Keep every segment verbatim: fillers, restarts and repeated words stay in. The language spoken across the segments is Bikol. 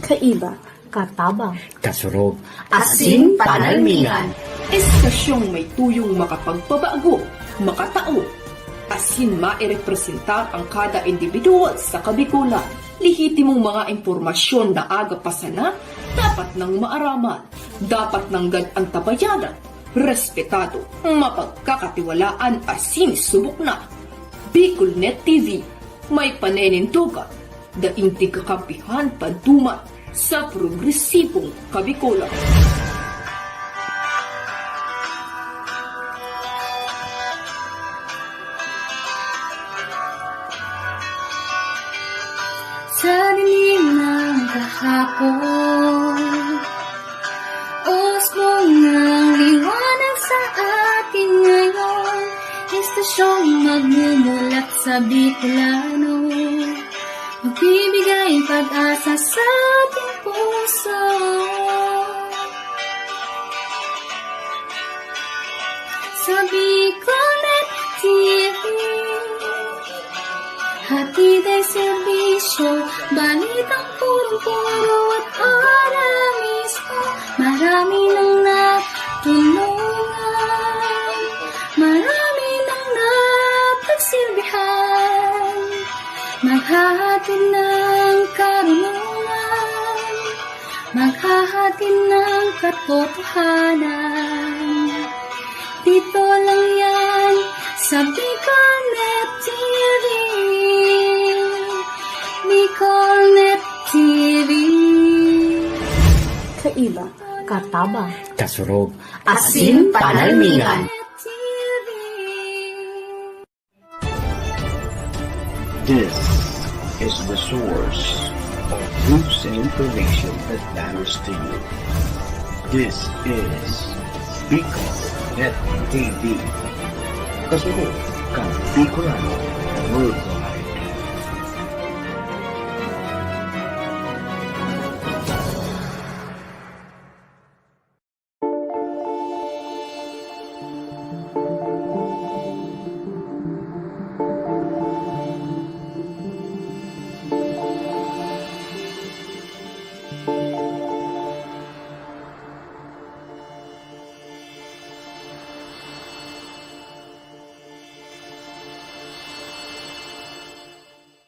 Kaiba, katabang, kasurog, asin panalmingan. Estasyong may tuyong makapagpabago, makatao, asin mairepresentar ang kada individual sa Kabikolan. Lehitimong mga impormasyon na aga pa sana, dapat nang maaraman, dapat nanggad antabayanan, respetado, mapagkakatiwalaan asin subok na. Bicol Net T V, may paninindogan, daing tigkakampihan panduman sa progresibong Kabikolan. Sa dilim ng kahapon, usbong ng liwanag sa atin ngayon. Estasyong magmumulat sa Bicolano, magbibigay pag-asa sa ating puso. Sa Bicolnet T V, hatid ay serbisyo, balitang punong-puno at ora mismo. Marami nang natulungan, marami nang napagsilbihan. Maghahatid ng karunungan, maghahatid ng katotohanan. Dito lang yan sa Bicolnet T V. Bicolnet T V. Kaiba, katabang, kasurog, asin panalmingan. This is the source of news and information that matters to you. This is Bicol Net T V. Kasunod kan Bicolano Worldwide.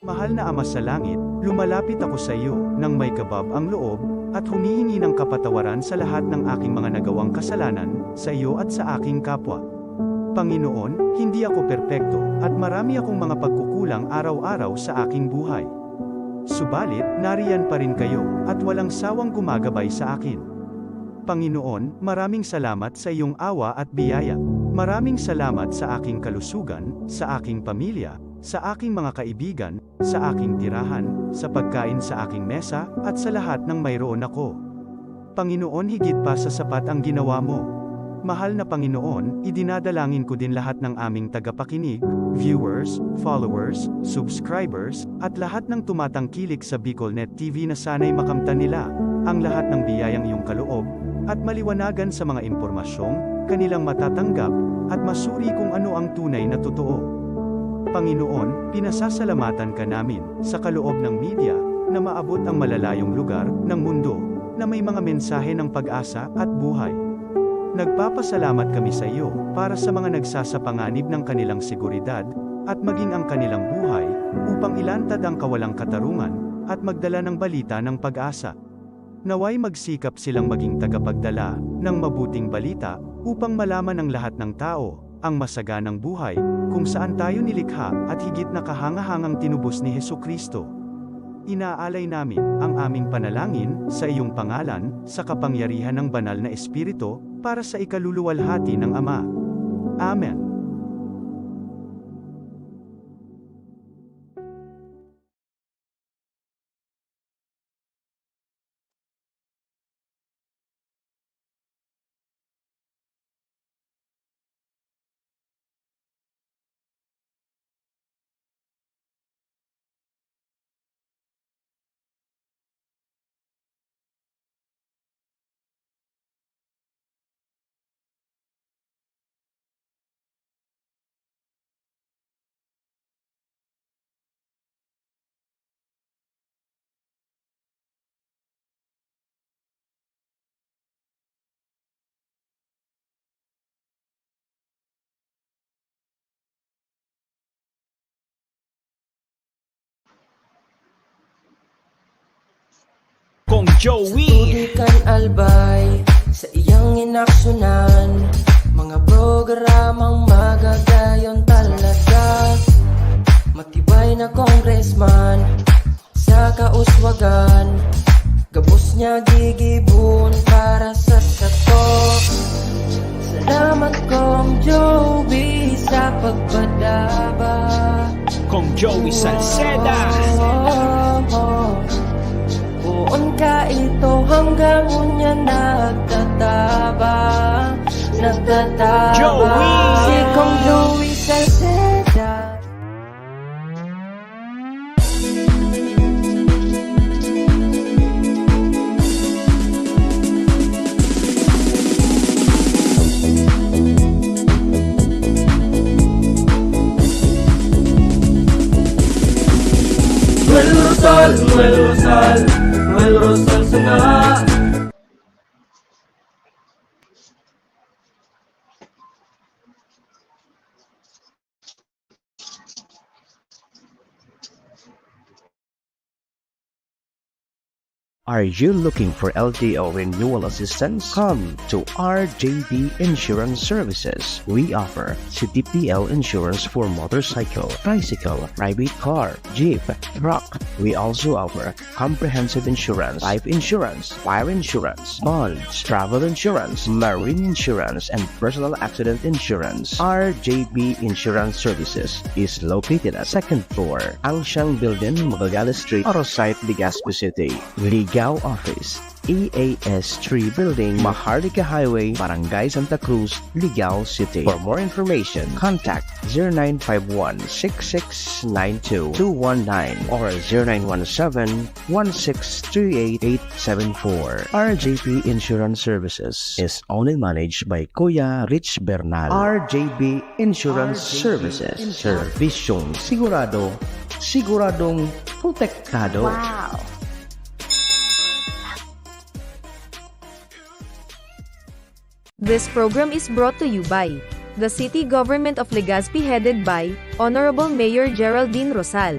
Mahal na Ama sa Langit, lumalapit ako sa iyo nang may kabab ang loob at humihingi ng kapatawaran sa lahat ng aking mga nagawang kasalanan sa iyo at sa aking kapwa. Panginoon, hindi ako perpekto at marami akong mga pagkukulang araw-araw sa aking buhay. Subalit, nariyan pa rin kayo at walang sawang gumagabay sa akin. Panginoon, maraming salamat sa iyong awa at biyaya. Maraming salamat sa aking kalusugan, sa aking pamilya, sa aking mga kaibigan, sa aking tirahan, sa pagkain sa aking mesa, at sa lahat ng mayroon ako. Panginoon, higit pa sa sapat ang ginawa mo. Mahal na Panginoon, idinadalangin ko din lahat ng aming tagapakinig, viewers, followers, subscribers, at lahat ng tumatangkilik sa Bicolnet T V na sana'y makamtan nila ang lahat ng biyayang iyong kaloob at maliwanagan sa mga impormasyong kanilang matatanggap at masuri kung ano ang tunay na totoo. Panginoon, pinasasalamatan ka namin sa kaloob ng media na maabot ang malalayong lugar ng mundo na may mga mensahe ng pag-asa at buhay. Nagpapasalamat kami sa iyo para sa mga nagsasapanganib ng kanilang seguridad at maging ang kanilang buhay upang ilantad ang kawalang katarungan at magdala ng balita ng pag-asa. Naway magsikap silang maging tagapagdala ng mabuting balita upang malaman ng lahat ng tao ang masaganang buhay kung saan tayo nilikha at higit na kahangahangang tinubos ni Jesu-Cristo. Inaalay namin ang aming panalangin sa iyong pangalan, sa kapangyarihan ng Banal na Espiritu, para sa ikaluluwalhati ng Ama. Amen. Kong Joey. Tubig kan Albay, sa iyang inaksyonan, mga programang magagayon talaga. Matibay na congressman, sa kauswagan, gabos niya gigibon para sa sato. Salamat, Kong Joey, sa pagpadaba. Kong Joey Salceda. Poon ka ito hanggang unya nagtataba, nagtataba. Joey! Si Kong Joey Salceda. Noel Rosal, Noel Rosal, Noel Rosal sana. Are you looking for L T O renewal assistance? Come to R J B Insurance Services. We offer C T P L insurance for motorcycle, tricycle, private car, jeep, truck. We also offer comprehensive insurance, life insurance, fire insurance, bonds, travel insurance, marine insurance, and personal accident insurance. R J B Insurance Services is located at second floor, Angsiang Building, Magallanes Street, Arosite, Legazpi City. Ligao Office, E A S three Building, Maharlika Highway, Barangay Santa Cruz, Ligao City. For more information, contact zero nine five one six six nine two two one nine or zero nine one seven one six three eight eight seven four. R J P Insurance Services is owned and managed by Kuya Rich Bernal. R J P Insurance Services. Servisyong sigurado, siguradong protektado. Wow! This program is brought to you by the City Government of Legazpi, headed by Honorable Mayor Geraldine Rosal,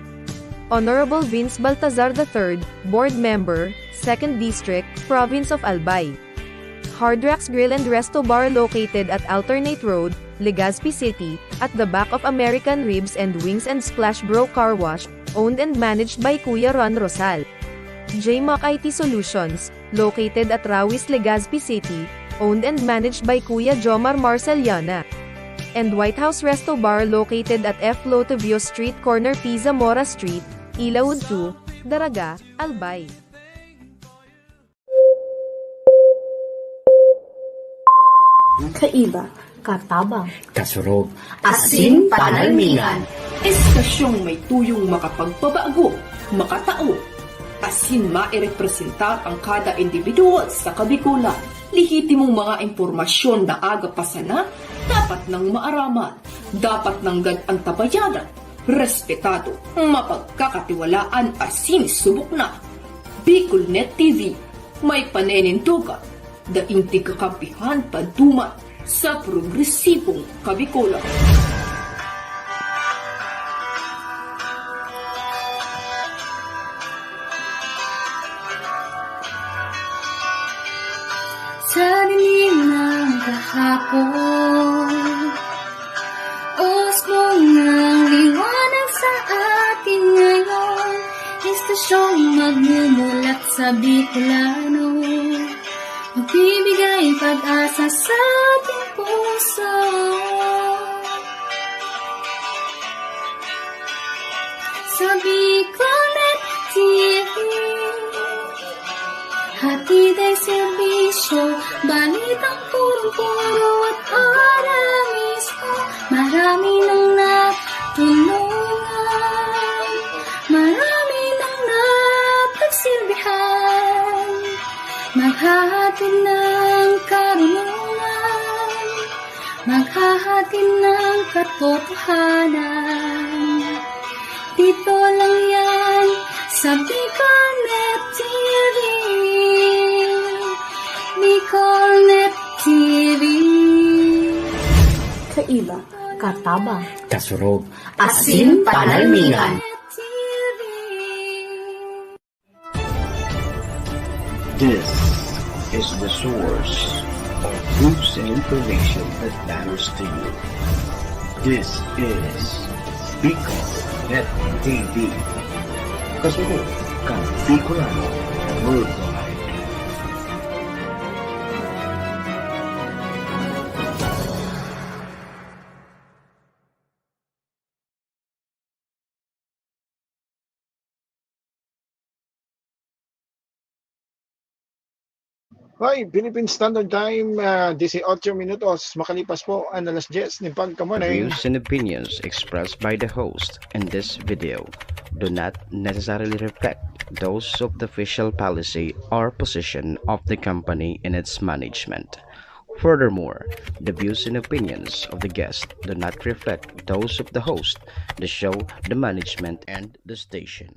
Honorable Vince Baltazar the third, Board Member, Second District, Province of Albay. Hard Rocks Grill and Resto Bar, located at Alternate Road, Legazpi City, at the back of American Ribs and Wings and Splash Bro Car Wash, owned and managed by Kuya Ron Rosal. J Mac I T Solutions, located at Rawis, Legazpi City, owned and managed by Kuya Jomar Marceliana. And White House Resto Bar, located at F Lotovio Street, corner P Zamora Street, Ilaud two, Daraga, Albay. Kaiba, katabang, kasurog, asin panalmingan. Estasyong may tuyong makapagpabago, makatao, asin mairepresentar ang kada individual sa Kabikolan. Lehitimong mga impormasyon na aga pa sana, dapat nang maaraman, dapat nanggad antabayanan, respetado, mapagkakatiwalaan asin subok na. BicolNet T V, may panenindugan, daing tigkakampihan paduman sa progresibong Kabikolan. Sa dinig ng kahapon, usbong ng liwanag sa atin ngayon. Estasyong magmumulat sa Bicolano, magbibigay pag-asa sa ating puso. Sa BicolNet T V, hatid ay serbisyo, balitang punong-puno at ora mismo. Marami nang natulungan, marami nang napagsilbihan. Maghahatid ng karunungan, maghahatid ng katotohanan. Dito lang yan sa BicolNet T V. BicolNet T V. Kaiba, katabang, kasurog, asin panalmingan. T V. This is the source of news and information that matters to you. This is Bicol Net T V. Kasunod kan Bicolano Worldwide. Hoy, Philippine Standard Time, ah, dieciocho minutos makalipas po an alas dyes nin pagka-morning. Views and opinions expressed by the host in this video do not necessarily reflect those of the official policy or position of the company and its management. Furthermore, the views and opinions of the guest do not reflect those of the host, the show, the management, and the station.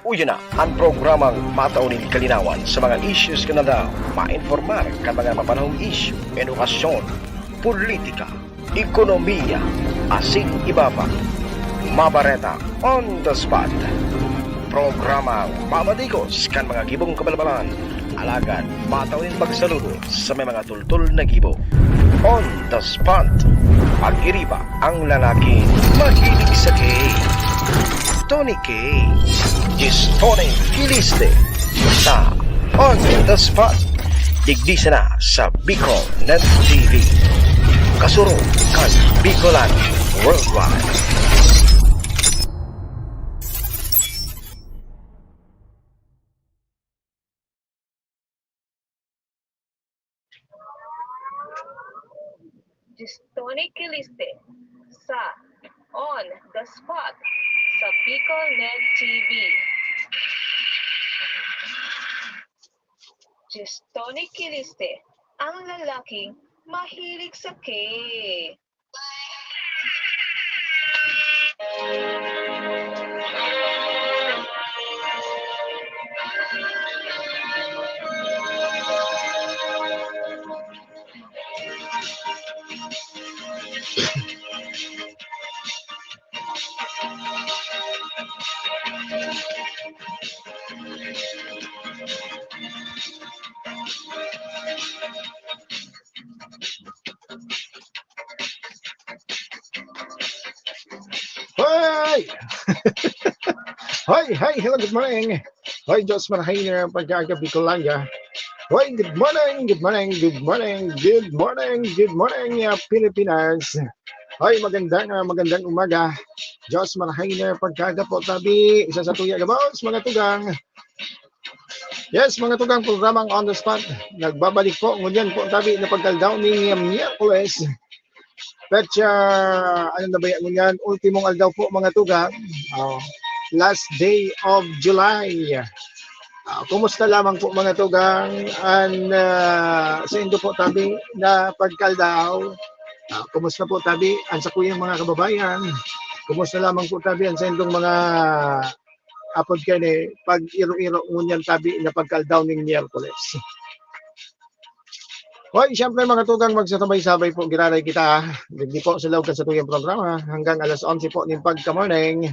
Uya na an programang matao nin kalinawan sa mga issues kan aldaw, mainformar kan mga mapanahong isyu, edukasyon, politika, ekonomiya, asin iba pa. Mabareta on the spot. Programang mamadigos kan mga gibong kabalbalan, alagad matao nin pagsaludo sa may mga tultol na gibo. On the spot. Pag-iriba ang lalaking mahilig sa cake. Tony K. Gistone Kiliste sa On the Spot. Digdi sana sa Bicol Net T V. Kasurog kan Bicolan Worldwide. Gistone Kiliste sa On the Spot sa Bicol Net T V. Gistone Kiliste, ang lalaking mahilig sa cake. Hoy! Hoy, hoy, hello, good morning. Hoy, Diyos marahay na pagkagabi ko lang, ya. Hoy, good morning, good morning, good morning, good morning, good morning, ya, Pilipinas. Hoy, magandang, ah, magandang umaga. Diyos marahay na pagkaga po, tabi. Isa sa tuya, gabos, mga tugang. Yes, mga tugang, programang On the Spot. Nagbabalik po, ngunyan po, tabi, na pagkaldaw ni Miyerkules. Petsa, ano na ba yan ngunyan? Ultimong aldaw po, mga tugang. Oh, last day of July. Ah, kumusta lamang po, mga tugang? An, ah, saindo po, tabi, na pagkaldaw? Ah, kumusta po, tabi, an sakuyang mga kababayan? Kumusta lamang po, tabi, an saindong mga apod kani, pag-iro-iro ngunyan, tabi, na pagkaldaw ning Miyerkules? Hoy, siyempre, mga tugang, magsasabay-sabay po, giraray kita. Digdi po sa laog kan satuyang programa, hanggang alas onse po nin pagka-morning.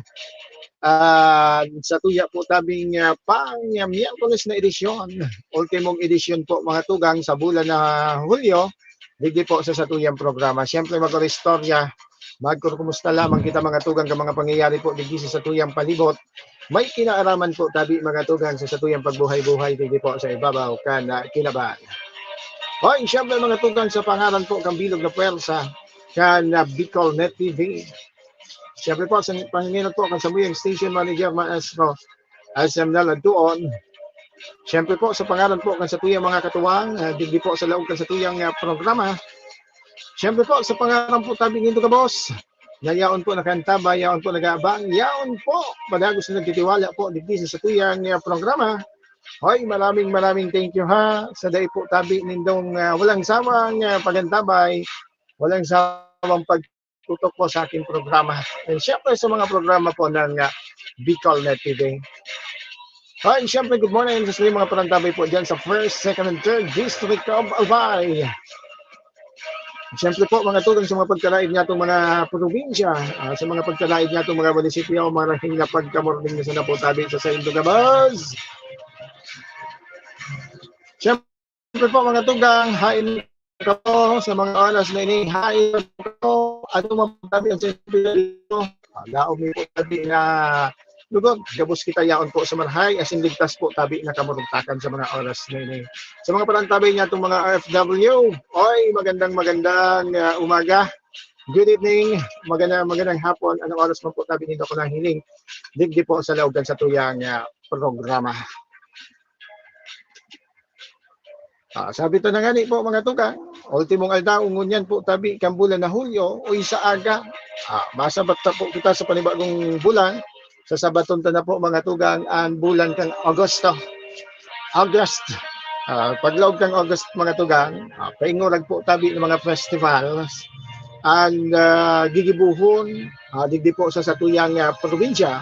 Ah, sa tuya po tabing, ah, pang, ah, Miyerkules na edisyon, ultimong edisyon po, mga tugang, sa bulan na Hulyo, digdi po sa satuyang programa. Siyempre, mag-oristorya, magkukumusta lamang kita, mga tugang, kan mga pangyayari po digdi sa satuyang palibot. May kinaaraman po tabi, mga tugang, sa satuyang pagbuhay-buhay digdi po sa ibabaw kan, ah, kinaban. Hoy, siyempre, mga tugang, sa pangaran po kan bilog na pwersa kan, ah, Bicol Net T V. Siyempre po, sa panginginot po kan samuyang station manager, maestro, S M Nel Antuon. Siyempre po, sa pangaran po kan satuyang mga katuwang, ah, digdi po sa laog kan satuyang, ah, programa. Siyempre po, sa pangaran po tabi nindo, gabos, na yaon po nakaantabay, yaon po nag-aabang, yaon po padagos na nagtitiwala po digdi sa satuyang, ah, programa. Hoy, maraming, maraming thank you, ha, sa dai po tabi nindong, ah, walang sawang, ah, pag-antabay, walang sawang pagtutok po sa aking programa. And syempre sa mga programa po ng, ah, Bicol Net T V. Hoy, syempre, good morning sa mga parantabay po dyan sa first, second, and third District of Albay. Siyempre po, mga tugang, sa mga pagkalaid niyatong mga probinsya, ah, sa mga pagkalaid niyatong mga munisipyo, marahing na pagkamorning na sana po tabi sa saindo, gabos. Siyempre po, mga tugang, hain kamo sa mga oras na ini, hain kamo, ano man po tabi ang sentido, laom mi po tabi na lugod, gabos kita yaon po sa marahay, asin ligtas po tabi na kamurugtakan sa mga oras na ini. Sa mga parantabay niya itong mga O F W, oy, magandang, magandang, ah, umaga. Good evening, magandang, magandang hapon. Anong oras man po tabi nindo ko nahiling? Digdi po sa laog kan satuyang, ah, programa. Ah, sabi ta na ngani po, mga tugang, ultimong aldaw ngunyan po tabi kan bulan na Hulyo, uy, sa aga. Ah, masabat ta po kita sa panibagong bulan. Sasabaton ta na po, mga tugang, ang bulan kan Agosto. August. Ah, paglaog kan August, mga tugang, ah, paingurag po tabi ng mga festivals. Ang, ah, gigibuhon, ah, digdi po sa satuyang, ah, probinsya,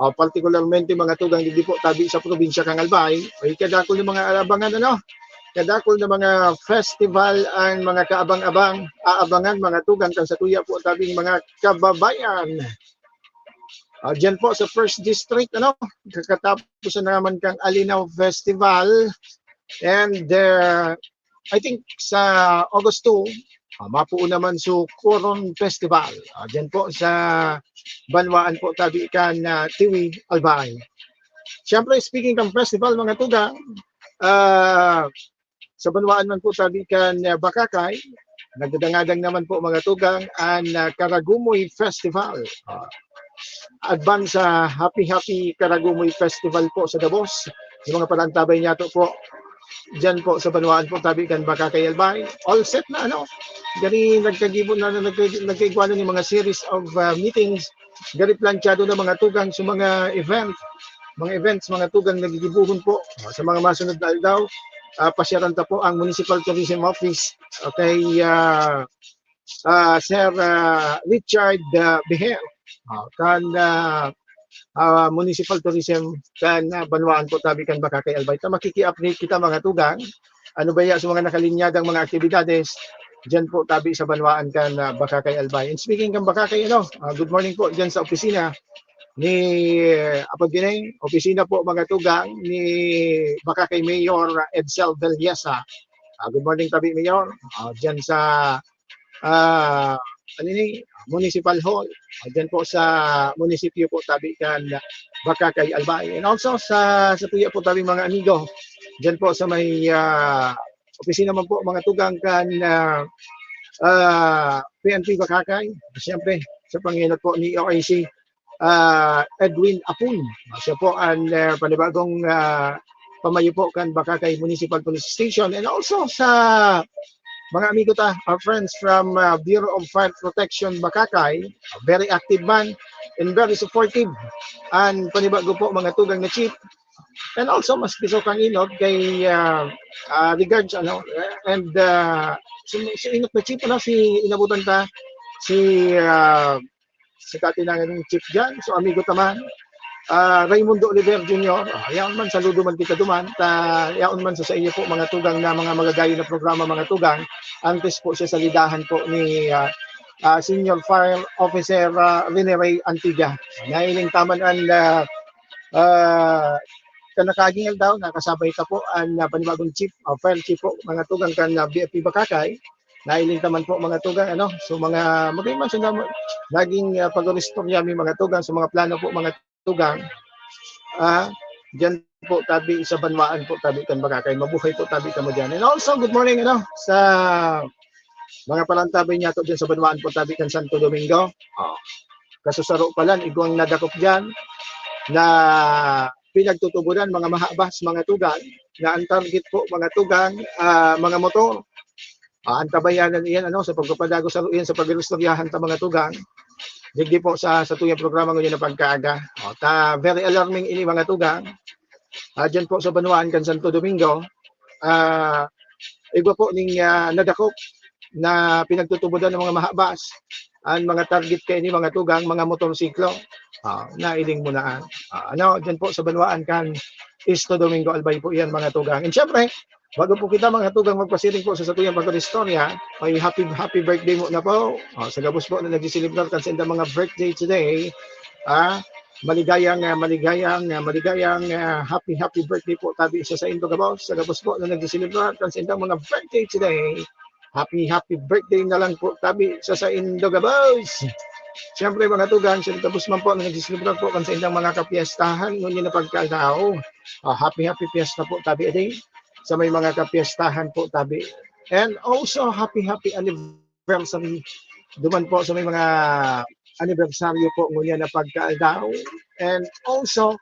ah, partikularmente, mga tugang, digdi po tabi sa probinsya kan Albay, ay kadakul na mga aabangan, ano? Kadakul na mga festival ang mga kaabang-abang, aabangan, mga tugang, kan satuya po tabing mga kababayan. Ah, diyan po sa First District, ano, kakatapos na naman kang Alinaw Festival. And, uh, I think sa August two, ah, mapuo naman so Coron Festival. Ah, diyan po sa banwaan po tabi kan, ah, Tiwi, Albay. Siyempre, speaking kan festival, mga tugang, ah, sa banwaan man po tabi kan, ah, Bakakay, nagdadangadang naman po, mga tugang, an, ah, Karagumoy Festival. Ah, advance, ah, happy, happy Karagumoy Festival po sa gabos. Yung mga parantabay niya to po, diyan po sa banwaan po tabi kan Bakakay, Albay. All set na, ano? Gani nagkagibo na, na nagka-, nagkaigwa na ni mga series of, ah, meetings. Gani planchado na, mga tugang, sa mga event, mga events, mga tugang nagigibuhon po, ah, sa mga masunod na aldaw. Ah, pasyaran ta po ang Municipal Tourism Office, okay, ah, ah, Sir, ah, Richard, ah, Behel, ah, kan, ah, ah, Municipal Tourism kan, ah, banwaan po tabi kan Bakakay, Albay. Ta makiki-update kita, mga tugang. Ano ba ya sa mga nakalinyadang mga aktibidades diyan po tabi sa banwaan kan, ah, Bakakay, Albay. And speaking kan Bakakay, ano, ah, good morning po diyan sa opisina ni, ah, Apod Gineng, opisina po, mga tugang, ni Bakakay Mayor Edsel Vellesa. Ah, good morning tabi, Mayor. Ah, diyan sa, ah, ano ni, Municipal Hall. Ah, diyan po sa munisipyo po tabi kan Bakakay, Albay. And also sa, sa tuya po tabi, mga amigo, diyan po sa may, ah, opisina man po, mga tugang, kan, ah, ah, P N P Bakakay. Siyempre, sa pangenot po ni O I C, ah, Edwin Apun. Siya po ang, ah, panibagong, ah, pamayo po kan Bakakay Municipal Police Station. And also sa mga amigo ta, our friends from, ah, Bureau of Fire Protection Bakakay, very active man and very supportive ang panibago po, mga tugang na chief. And also, mas piso kang inot kay, ah, ah, regards, ano, and, ah, si, si inot na chief, ano, si inabutan ta, si, ah, si dati na naging chief dyan, so amigo ta man, ah, Raymundo Oliver Junior, ah, yaon man, saludo man kita duman, ta, yaon man sa, sa inyo po, mga tugang na mga magagayon na programa, mga tugang, antes po siya sa lidahan po ni, ah, ah, Senior Fire Officer, ah, Rene Ray Antiga. Nahiling taman an, ah, ah, kan nakaaging aldaw, nakasabay ta po an, ah, panibagong chief, ah, fire chief po, mga tugang kan, ah, B F P Bakakay. Nahiling taman po, mga tugang, ano, so mga, magay man sa namo-, laging, ah, pag-oristorya mi, mga tugang, sa mga plano po, mga tugang. Ah, diyan po tabi sa banwaan po tabi kan Bakakay. Mabuhay po tabi kamo diyan. And also, good morning, ano, sa mga palantabay niya to diyan sa banwaan po tabi kan Santo Domingo. Oh. Kasusaro pa lang, igwang nadakop diyan na pinagtutubodan, mga mahabas, mga tugang, na ang target po, mga tugang, ah, mga motor. Ah, antabayanan iyan, ano, sa pagpapadagos sa iyan sa pag-iristoryahan ta, mga tugang. Digdi po sa, sa tuyang programa ngayon na pagkaaga. O, ta, very alarming ini, mga tugang. Ah, dyan po sa banwaan kan Santo Domingo, ah, igwa po ning, ah, nadakop na pinagtutubodan ng mga mahabas. Ang mga target kaini, mga tugang, mga motorsiklo. Ah, nailing mo na, ah. Ah, ano, dyan po sa banwaan kan Santo Domingo, Albay po yan, mga tugang. And syempre, bago po kita, mga tugang, magpasiring po sa satuyang pag-istorya, ay happy, happy birthday mo na po. Ah, sa gabos po na nagsiselebrar kan sa mga birthday today, ah, maligayang, ah, maligayang, ah, maligayang, ah, happy, happy birthday po tabi sa saindo gabos, sa gabos po na nagsiselebrar kan saindang mga birthday today. Happy, happy birthday na lang po tabi sa saindo gabos. Siyempre, mga tugang, sa gabos man po na nagsiselebrar po kan saindang mga kapiyestahan, ngunyan na pagkaaldaw. Ah, happy, happy fiesta po tabi, ade, sa may mga kapiyestahan po tabi. And also, happy, happy anniversary duman po sa may mga anibersaryo po ngunyan na pagkaaldaw. And also,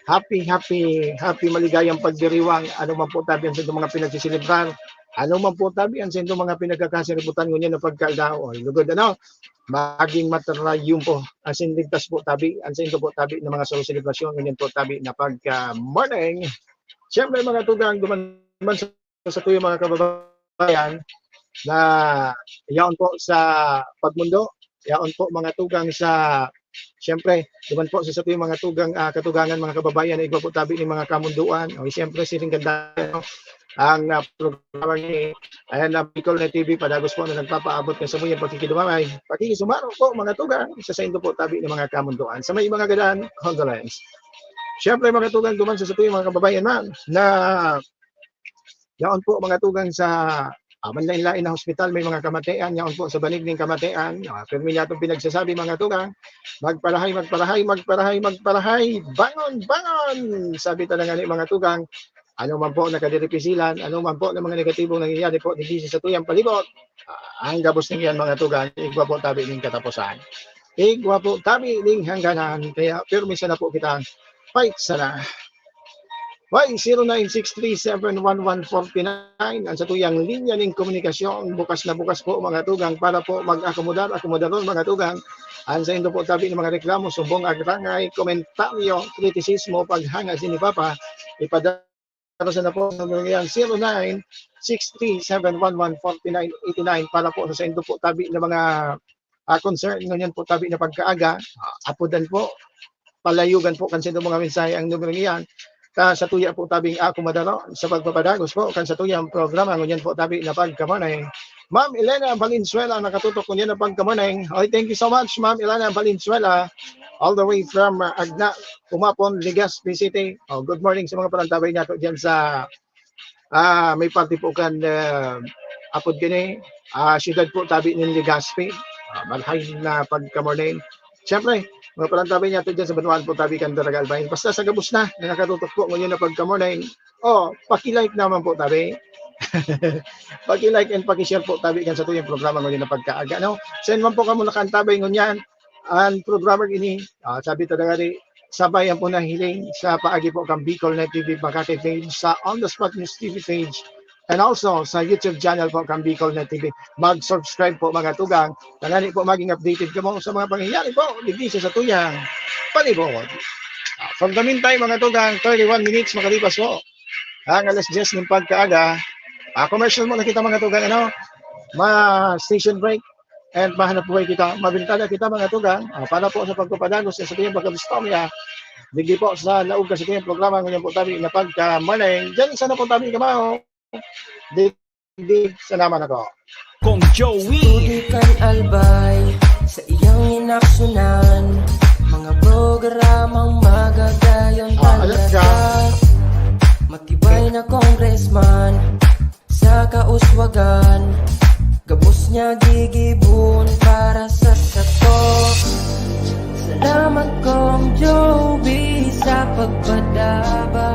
happy, happy, happy maligayang pagdiriwang, ano man po tabi ang saindong mga pinagsiselebrar, ano man po tabi ang saindong mga pinagkakasaributan ngunyan na pagkaaldaw. O, lugod, ano, maging matarayumpo, asin ligtas po tabi, ang saindo po tabi na mga selebrasyon ngunyan po tabi na pagka-morning. Siyempre, mga tugang, duman man sa satuyang mga kababayan na yaon po sa pagmundo, yaon po, mga tugang, sa, siyempre, duman po sa satuyang mga tugang, ah, katugangan, mga kababayan, na igwa po tabi nin mga kamundoan. O, siyempre, siring kan dati, no? Ang, ah, programa ni, ayan, na Bicol na T V, padagos po na nagpapaabot kan samuyang pakikidumangay, pakikisumaro po, mga tugang, sa saindo po tabi nin mga kamundoan. Sa may mga gadan, condolence. Siyempre, mga tugang, duman sa satuyang mga kababayan man na yaon po, mga tugang, sa, ah, manlaen-laen na hospital, may mga kamatean, yaon po sa banig nin kamatean. Ah, pirmi niyatong pinagsasabi, mga tugang, magparahay, magparahay, magparahay, magparahay, bangon, bangon! Sabi ta na ngani, mga tugang, ano man po na kadiripisilan, ano man po na mga negatibong nangyayari po digdi sa satuyang palibot, ah, ang gabos na iyan, mga tugang, igwa po tabi nin kataposan. Igwa po tabi nin hangganan, kaya pirmi sana po kita, fight sana. Why, zero nine six three seven one one forty nine, ang satuyang linya nin komunikasyon. Bukas na bukas po, mga tugang, para po mag-akomodar, akomodaron, mga tugang. Ang saindo po tabi nin mga reklamo, sumbong, agrangay, komentaryo, kritisismo, paghanga si ni Papa, ipadara sana po sa numero yan, zero nine six three seven one one forty nine eighty nine, para po sa saindo po tabi na mga, ah, concern ngunyan po tabi na pagkaaga, ah, apodan po, palayogan po kan saindong mga mensahe ang numero niyan. Ta satuya po tabing akomodaron sa pagpapadagos po kan satuyang programa ngunyan po tabi na pagka-morning. Ma'am Elena Valenzuela, nakatutok ngunyan na pagka-morning. Oy, thank you so much, Ma'am Elena Valenzuela, all the way from, ah, Agna, Umapon, Legazpi City. Oh, good morning sa mga parantabay nato diyan sa, ah, may parte po kan, ah, apod kini, ah, siyudad po tabi nin Legazpi. Ah, marahay na pagka-morning. Siyempre, mga parantabay nato diyan sa banwaan po tabi kan Daraga, Albay. Basta sa gabos na, na nakatutok po ngunyan na pagka-morning. Oh, paki-like naman po tabi. Paki-like and paki-share po tabi kan satuyang programa ngunyan na pagkaaga, no? Saan man po kamo nakaantabay ngunyan, ang programa ini, ah, sabi ta na ngani, sabay ang po nahiling sa paagi po kan Bicol Net T V Makati page, sa On The Spot News T V page, and also sa YouTube channel po kan Bicol Net T V. Mag-subscribe po, mga tugang, tanganing po maging updated kamo sa mga pangyayari po digdi sa satuyang palibot. Ah, for the meantime, mga tugang, thirty-one minutes makalipas po ang alas diyes nin pagkaaga. Ah, commercial muna kita, mga tugang, ano? Ma-station break and mahanap buhay kita. Mabintaga kita, mga tugang, ah, para po sa pagpapadagos sa satuyang pagkabistorya digdi po sa laog kan satuyang programa ngunyan po tabi na pagka-morning. Diyan sana po tabi kamo. Digdi sana man ako. Kong Joey. Tutukan Albay sa iyang inaksyonan, mga programang magagayon. Ah, alas talaga ka. Matibay na congressman sa kauswagan, gabos niya gigibon para sa sato. Salamat, Kong Joey, sa pagpadaba.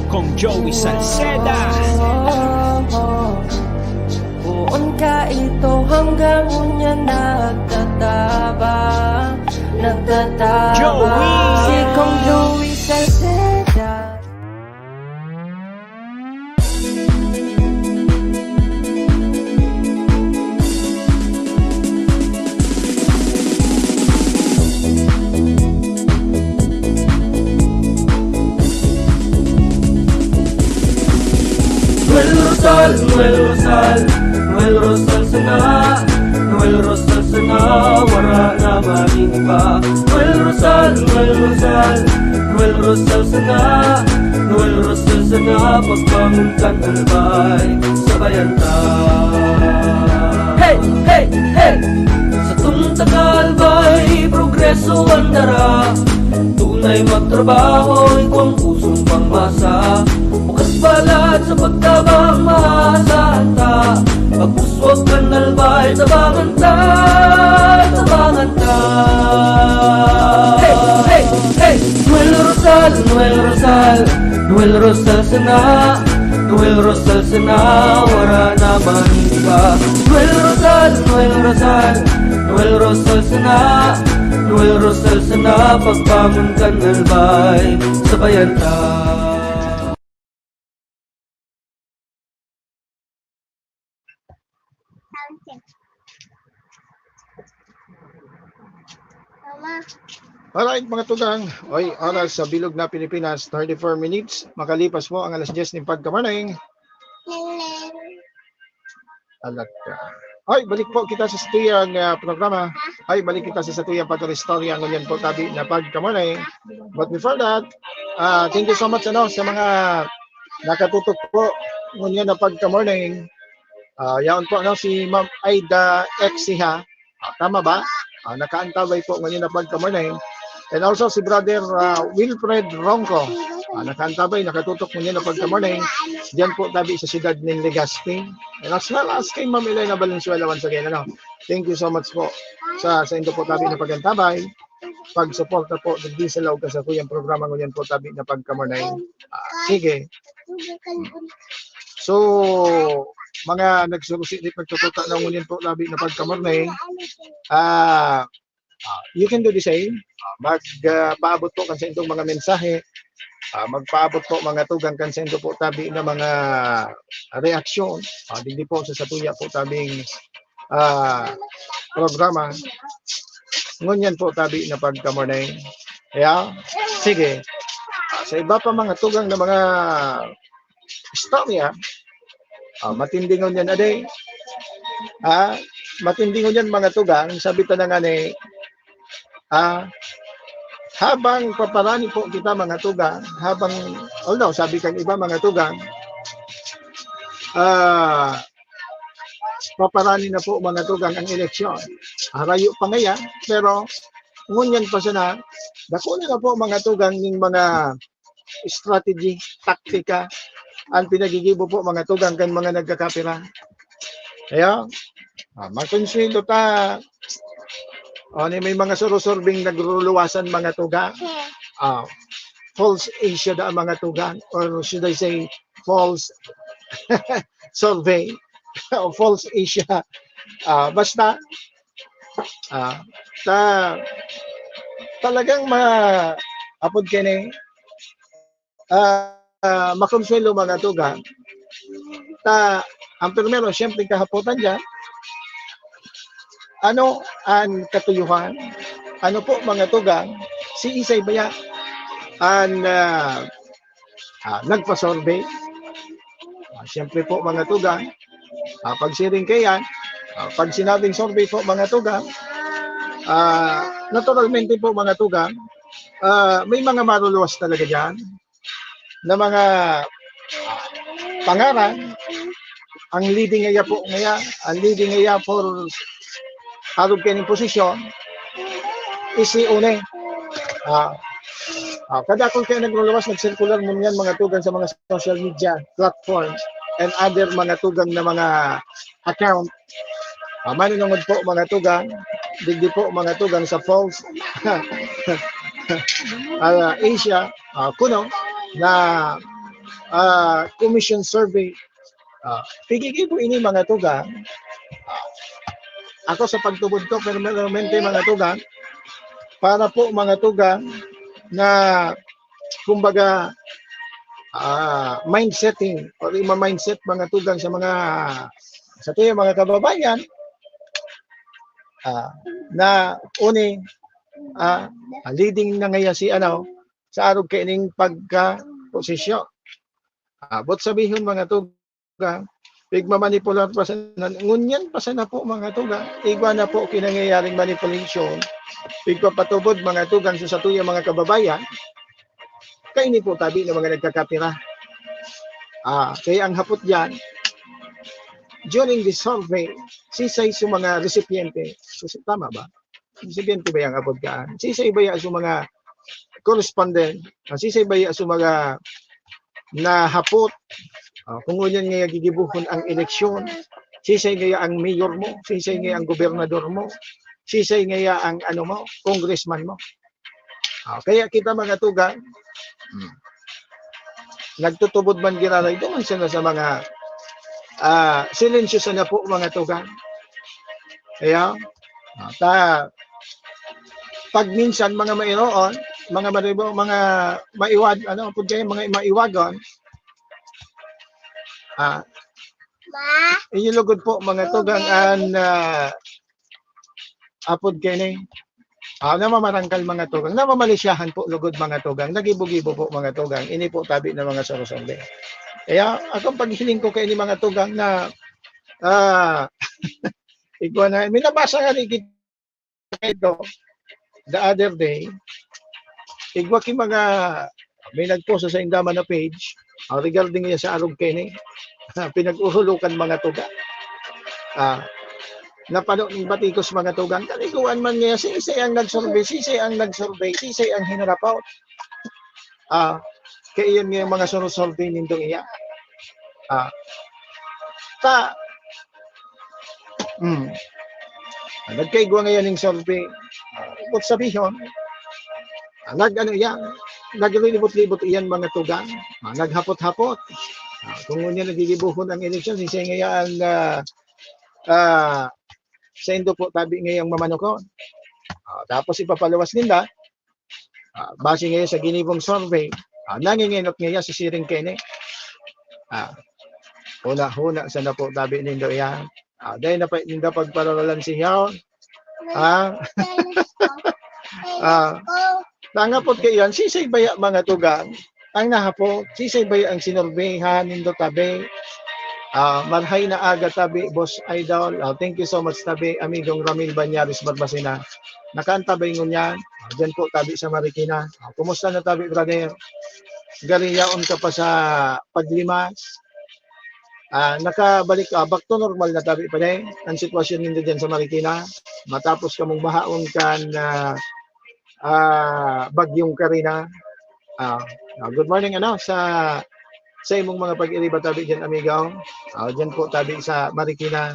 Kong Joey Salceda. Oh, oh, oh. Poon ka ito hanggang unya nagtataba, nagtataba. Joey. Si Kong Joey Salceda. Noel Rosal, Noel Rosal, Noel Rosal sana, Noel Rosal sana, wara na magin iba. Noel Rosal, Noel Rosal, Noel Rosal sana, Noel Rosal sana, pagbangon kan Albay, sabayan ta. Hey, hey, hey! Satong taga Albay, progreso an dara. Ay magtrabaho, ikaw ang pusong pangmasa. Bukas balat sa pagtabang masanta. Pagpuswag kan albay, tabangan ta, tabangan ta. Hey, hey, hey! Noel Rosal, Noel Rosal, Noel Rosal sana. Noel Rosal sana, wara na man iba. Noel Rosal, Noel Rosal, Noel Rosal sana. Noel Rosal sana, pagbangon kan albay, sabayan ta. Alright, mga tugang. Oy, oras sa bilog na Pilipinas, thirty-four minutes. Makalipas po ang alas diyes ng pagkamarning. Alat ka. Oy, balik po kita sa satuyang uh, programa. Oy, balik kita sa satuyang pag-istorya. Ngunyan po tabi na pagkamarning. But before that, uh, thank you so much ano, sa mga nakatutok po ngunyan na pagkamarning. Uh, yaon po ano, si Ma'am Aida Exiha. Ah, tama ba? Ah, nakaantabay po ngayon na pagka-morning. And also si Brother ah, Wilfred Ronco. Ah, nakaantabay, nakatutok ngayon na pagka-morning. Diyan po tabi sa siyudad ng Legazpi. And as well as kay Ma'am Elena Valenzuela once again. Ano? Thank you so much po sa sa indo po tabi na pag-antabay. Pagsuporta po digdi sa laog sa kuyang programa ngunyan po tabi na pagka-morning. Ah, sige. So, mga nagsurusirit, nagtututa na ngunyan po labi na pagkamorning, ah, ah, you can do the same. Ah, mag, ah, paabot po kan sa indong mga mensahe. Ah, magpaabot po mga tugang kan sa indo po tabi na mga reaksyon. Ah, digdi po sa satuya po tabing ah, programa. Ngunyan po tabi na pagkamorning. Kaya, sige. Ah, sa iba pa mga tugang na mga istorya, ah, matindingon yan, ade. Ah, matindingon yan mga tugang, sabi ta na nga ni, ah, habang paparani po kita mga tugang, habang, although sabi kang iba mga tugang, ah, paparani na po mga tugang ang eleksyon. Harayo pa ngaya, pero ngunyan pa sana, dakula na po mga tugang ning mga strategy, taktika, ang pinagigibo po mga tugang kan mga nagkakapira. Kaya, ah, makonsuelo ta, o ni may mga surusurbing nagruluwasan mga tugang. Ah, false asia da ang mga tugang, or should I say, false survey o false asia. Ah, basta, ah, ta, talagang ma, apod kini, ah, ah, makonsuelo mga tugang. Ta, ang primero, siyempre, kahapotan dyan, ano ang katuyuhan? Ano po, mga tugang, si Isay baya ang ah, ah, nagpa-survey? Ah, siyempre po, mga tugang, ah, pag siring kaiyan, ah, pag sinabing survey po, mga tugang, ah, naturalmente po, mga tugang, ah, may mga maruluwas talaga dyan na mga ah, pangaran. Ang leading ngaya po ngaya, ang leading ngaya for arog kaining posisyon is si Une. Ah, ah, kadakol kaya nagluluwas, nagsirkular mo niyan, mga tugang, sa mga social media platforms and other mga tugang na mga account. Ah, manunungod po, mga tugang, digdi po, mga tugang, sa false ah, asia, ah, kuno na ah, commission survey. Ah, pigigibo ini, mga tugang. Ah, ako sa pagtubod ko, permanente, mga tugang, para po, mga tugang, na, kumbaga, ah, mind setting, or ima-mindset, mga tugang, sa mga, sa tuya, mga kababayan, ah, na uni, ah, leading na ngaya si, ano, sa arog kaining pagka-posisyon. Ah, but sabihon, mga tugang, pigmamanipular pa sana, ngunyan pa sana po, mga tugang, igwa na po kinangyayaring manipulation, pigpapatubod, mga tugang, sa satuyang mga kababayan, kaini po tabi ng mga nagkakapira. Ah, kaya ang hapot diyan, during the survey, sisay sa mga recipiente, tama ba? Recipiente ba yung abot kaan? Sisay ba yung mga correspondent, ah, siisay baya sa mga nahapot, ah, kung ngunyan ngaya gigibohon ang eleksyon, siisay ngaya ang mayor mo, siisay ngaya ang gobernador mo, siisay ngaya ang ano mo, congressman mo. Ah, kaya kita mga tugang, hmm, nagtutubod man giraray, duman sana sa mga, ah, silensyo sana po mga tugang. Kaya, ah, ta, pag minsan mga mairoon, mga maribo, mga maiwag, ano, pud kayo, mga maiwagon, ah, inyo lugod po mga tugang an, ah, apod kini, ah, namamarangkal mga tugang, namamalisyahan po lugod mga tugang, nagibo-gibo po mga tugang, ini po tabi ng mga sorosorbe. Kaya akong paghiling ko kaini mga tugang na, ah, igwa na, may nabasa nga ni ito, the other day, igwa ki mga, may nag-post sa Indama na page, ah, regarding niya sa arog kini, pinag-uhulukan mga tugang. Ah, napano ning batikos mga tugang, kaliguan man niya, siisay ang nag-survey, siisay ang nag-survey, siisay ang hinarapaw. Ah, kaya iyan nga yung mga sorosorbe nindong iya. Ah, ta, hmm. Ah, nagkaigwa ngayon ng survey. Ah, ibig sabihon, ah, nag-ano yan, naglilibot-libot iyan mga tugang, ah, naghapot-hapot. Ah, kung ngunyan nagigibuhon ang eleksyon, siisay ngaya ang, ah, ah, saindo po tabi ngayang mamanukon. Ah, tapos ipapaluwas ninda, ah, base ngayon sa ginibong survey, ah, nangingenot ngayon si Siring Kenny. Ah, huna-huna sana po tabi nindo iyan. Ah, dahil na pa ninda pagpararalan siya. Ah, ah, tangapot kayo yan, sisay baya mga tugang, ang nahapot, sisay baya ang sinurveyhan nindo tabi. Ah, marhay na aga tabi, Boss Idol. Ah, thank you so much tabi, Amigong Ramil Banyares Barbacena. Nakaantabay ngunyan, ah, dyan po tabi sa Marikina. Ah, kumusta na tabi, brother? Gariyaon ka pa sa paglimas? Ah, nakabalik, ah, back to normal na tabi pa din ang sitwasyon nindo dyan sa Marikina. Matapos kamong bahaon kan, ah, ah, Bagyong Karina. Ah, ah, good morning, ano, sa, sa imong mga pag-iriba tabi dyan, amigo. Ah, dyan po tabi sa Marikina.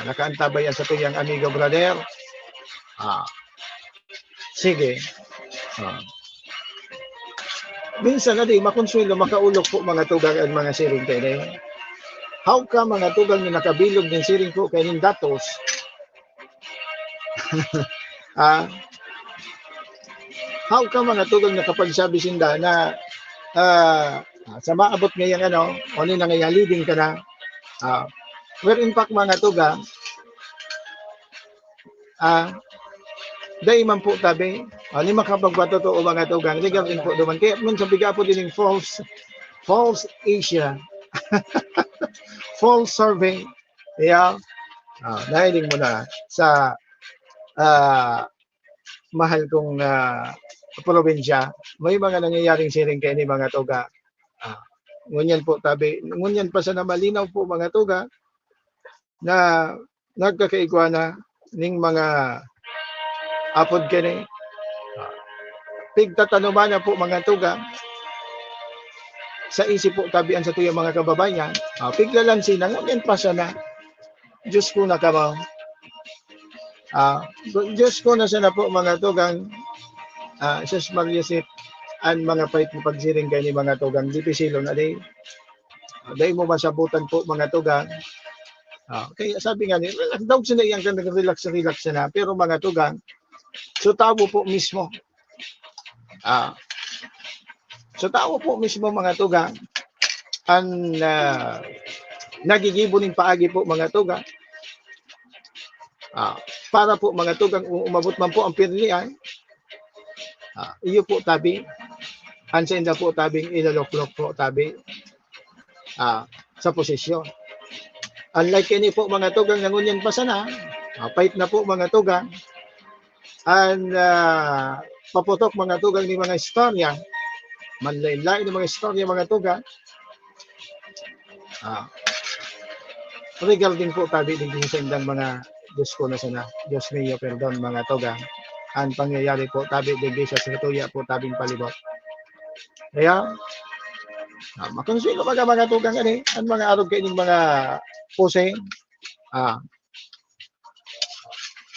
Ah, nakaantabay ang satuyang amigo, brother. Ah, sige. Ah. Minsan, adi, makonsuelo, makaulok po mga tugang ang mga siring kayo na yun. How ka mga tugang na nakabilog ng siring po kayo ng datos? Ah, how ka mga tugang nakapagsabi sinda na, ah, sa maabot ngayang ano, o ni na ngayang leading ka na? Ah, where in fact mga tugang, ah, dai man po tabi. Ah, ni makapagpatotoo mga tugang, regarding po duman. Kaya minsan biga po din yung false, false Asia. False survey. Yeah. Ah, nahiling mo na sa, ah, mahal kong, ah, probinsya. May mga nangyayaring siring kayo ni mga tugang. Ah, ngunyan po tabi, ngunyan pa sana malinaw po mga tugang na nagkakaigwa na ning mga apod kini. Ah, pigtatanuman na po mga tugang sa isip po tabi ang satuyang mga kababayan. Ah, piglalansi na, ngunyan pa sana. Diyos ko na kamo. Ah, Diyos ko na sana po mga tugang. Ah, Jesus Maria Sip, ang mga pait mo pagsiring kayo ni mga tugang, dipisilon na di. Ah, dai mo masabutan po mga tugang. Ah, kaya sabi nga ni, relax daw sila yang kan relax, relax na. Pero mga tugang, so tao po mismo. Ah, so tao po mismo mga tugang, ang, ah, nagigibo ning paagi po mga tugang. Ah, para po mga tugang, u-, umabot man po ang pirlian, ah, iyo po tabi, ang sainda po tabing iloloklok po tabi, ah, sa posisyon. Unlike ini po mga tugang na ngunyan pa sana, ah, pait na po mga tugang, ang, ah, paputok mga tugang ni mga istorya, manlain-lain ng mga istorya mga tugang, ah, regarding po tabi digdi sa indang mga Diyos ko na sana, Diyos niyo, perdon mga tugang. an pangyayari po tabi digdi sa satuya po tabing palibot. Kaya, ah, makonsuelo baga, mga tugang, ani, an mga arog kaining mga posing. Ah,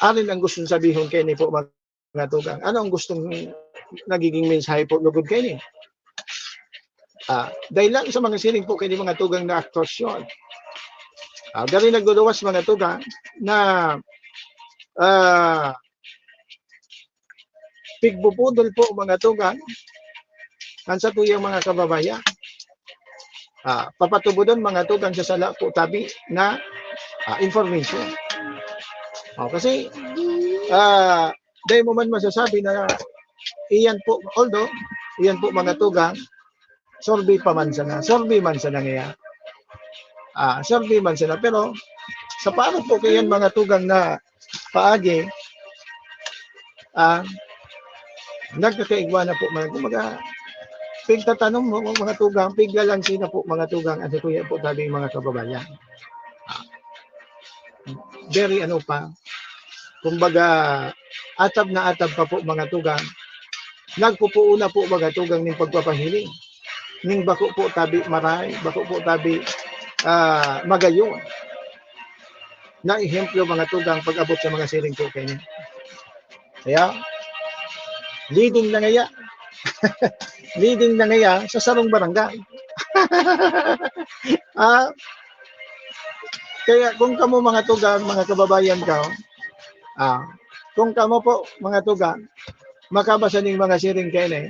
arin ang gustong sabihon kaini po, mga tugang? Ano ang gustong nagiging mensahe po lugod kaini? Ah, dahil lang sa mga siring po kaini, mga tugang, na aktuasyon. Ah, gari nagduluwas, mga tugang, na, ah, pigbubudol po, mga tugang, ang satuyang mga kababayan. Ah, papatubodon, mga tugang, sa sala po tabi na, ah, information. Oh, kasi, ah, dai mo man masasabi na iyan po, although, iyan po, mga tugang, survey pa man sana, survey man sana niya. Ah, survey man sana, pero sa paano po kayan, mga tugang, na paagi, ah, nagkakaigwa na po, mga, kumbaga, pigtatanom mo, mga tugang, piglalansi na po, mga tugang, ano po yan po, tabi, mga kababayan. Ah, very, ano pa, kumbaga, atab na atab pa po, mga tugang. Nagpupuo na po, mga tugang, ning pagpapahiling. Ning bako po tabi maray, bako po tabi, ah, magayon. Na ehemplo, mga tugang, pag-abot sa mga siring po kaini. Kaya, leading na ngaya. Leading na ngaya sa sarong barangay. Ah, kaya kung kamo, mga tugang, mga kababayan ko, ah, kung kamo po, mga tugang, makabasa ning mga siring kaini,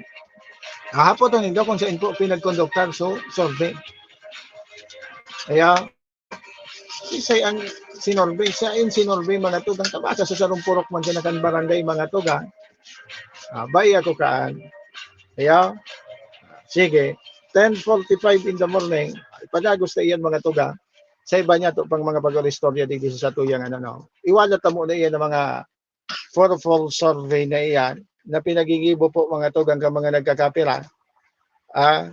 hahapoton nindo kung sain po pinagkonduktar so survey. Kaya, isay ang sinurvey, sain sinurvey, mga tugang, tabasa sa sarong purok man siya na kan barangay, mga tugang. Ah, bai ako kaan. Kaya, sige, ten forty-five in the morning, ipadagos na iyan, mga tugang. Sa iba niya to pang mga pag-istorya digdi sa satuyang, ano, no. Iwalat ta muna iyan ang mga four-fold survey na iyan na pinagigibo po, mga tugang, kan mga nagkakapira, ah,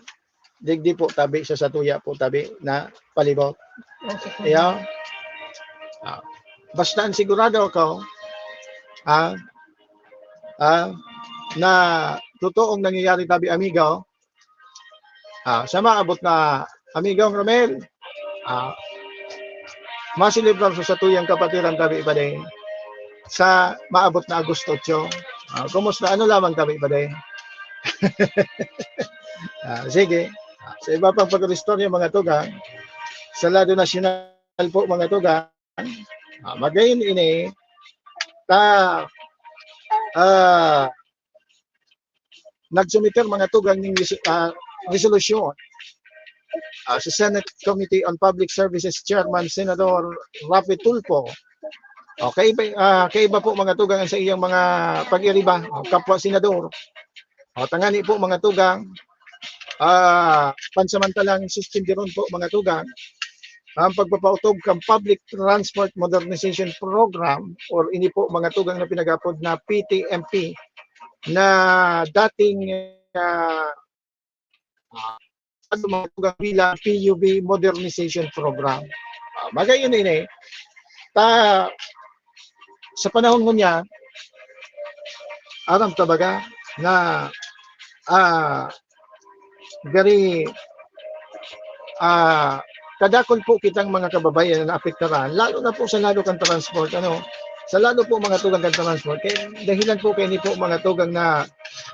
digdi po tabi sa satuya po tabi na palibot. Iya. Ah, basta ang sigurado ako, ah, ah, na totoong nangyayari tabi, amigo, ah, sa maabot na, Amigong Romel, ah, maselebrar sa satuyang kapatiran tabi pa din sa maabot na Agosto otso. Ah, kumusta? Ano lamang tabi pa din? Ah, sige. Ah, sa iba pang pag-istorya, mga tugang, sa lado nasyonal po, mga tugang, ah, magayon ini, ta, ah, nagsumiter, mga tugang, ning resi-, ah, resolusyon, ah, sa Senate Committee on Public Services Chairman Senador Raffy Tulfo. O, kaiba, ah, kaiba po, mga tugang, ang sa iyang mga pag-iriba, o, kapwa senador. O, tangani po, mga tugang, ah, pansamantalang suspenderon po, mga tugang, ang pagpapautog kan Public Transport Modernization Program, or ini po, mga tugang, na pinag-apod na P T M P, na dating, ah, ah, ano, mga tugang, bilang P U B Modernization Program. Ah, magayon ini, ta, sa panahon ngunyan, aram ta baga na, ah, gari, ah, kadakul po kitang mga kababayan na naapektaran, lalo na po sa lado kan transport, ano, sa lado po, mga tugang, kan transport. Kaya dahilan po kaini po, mga tugang, na,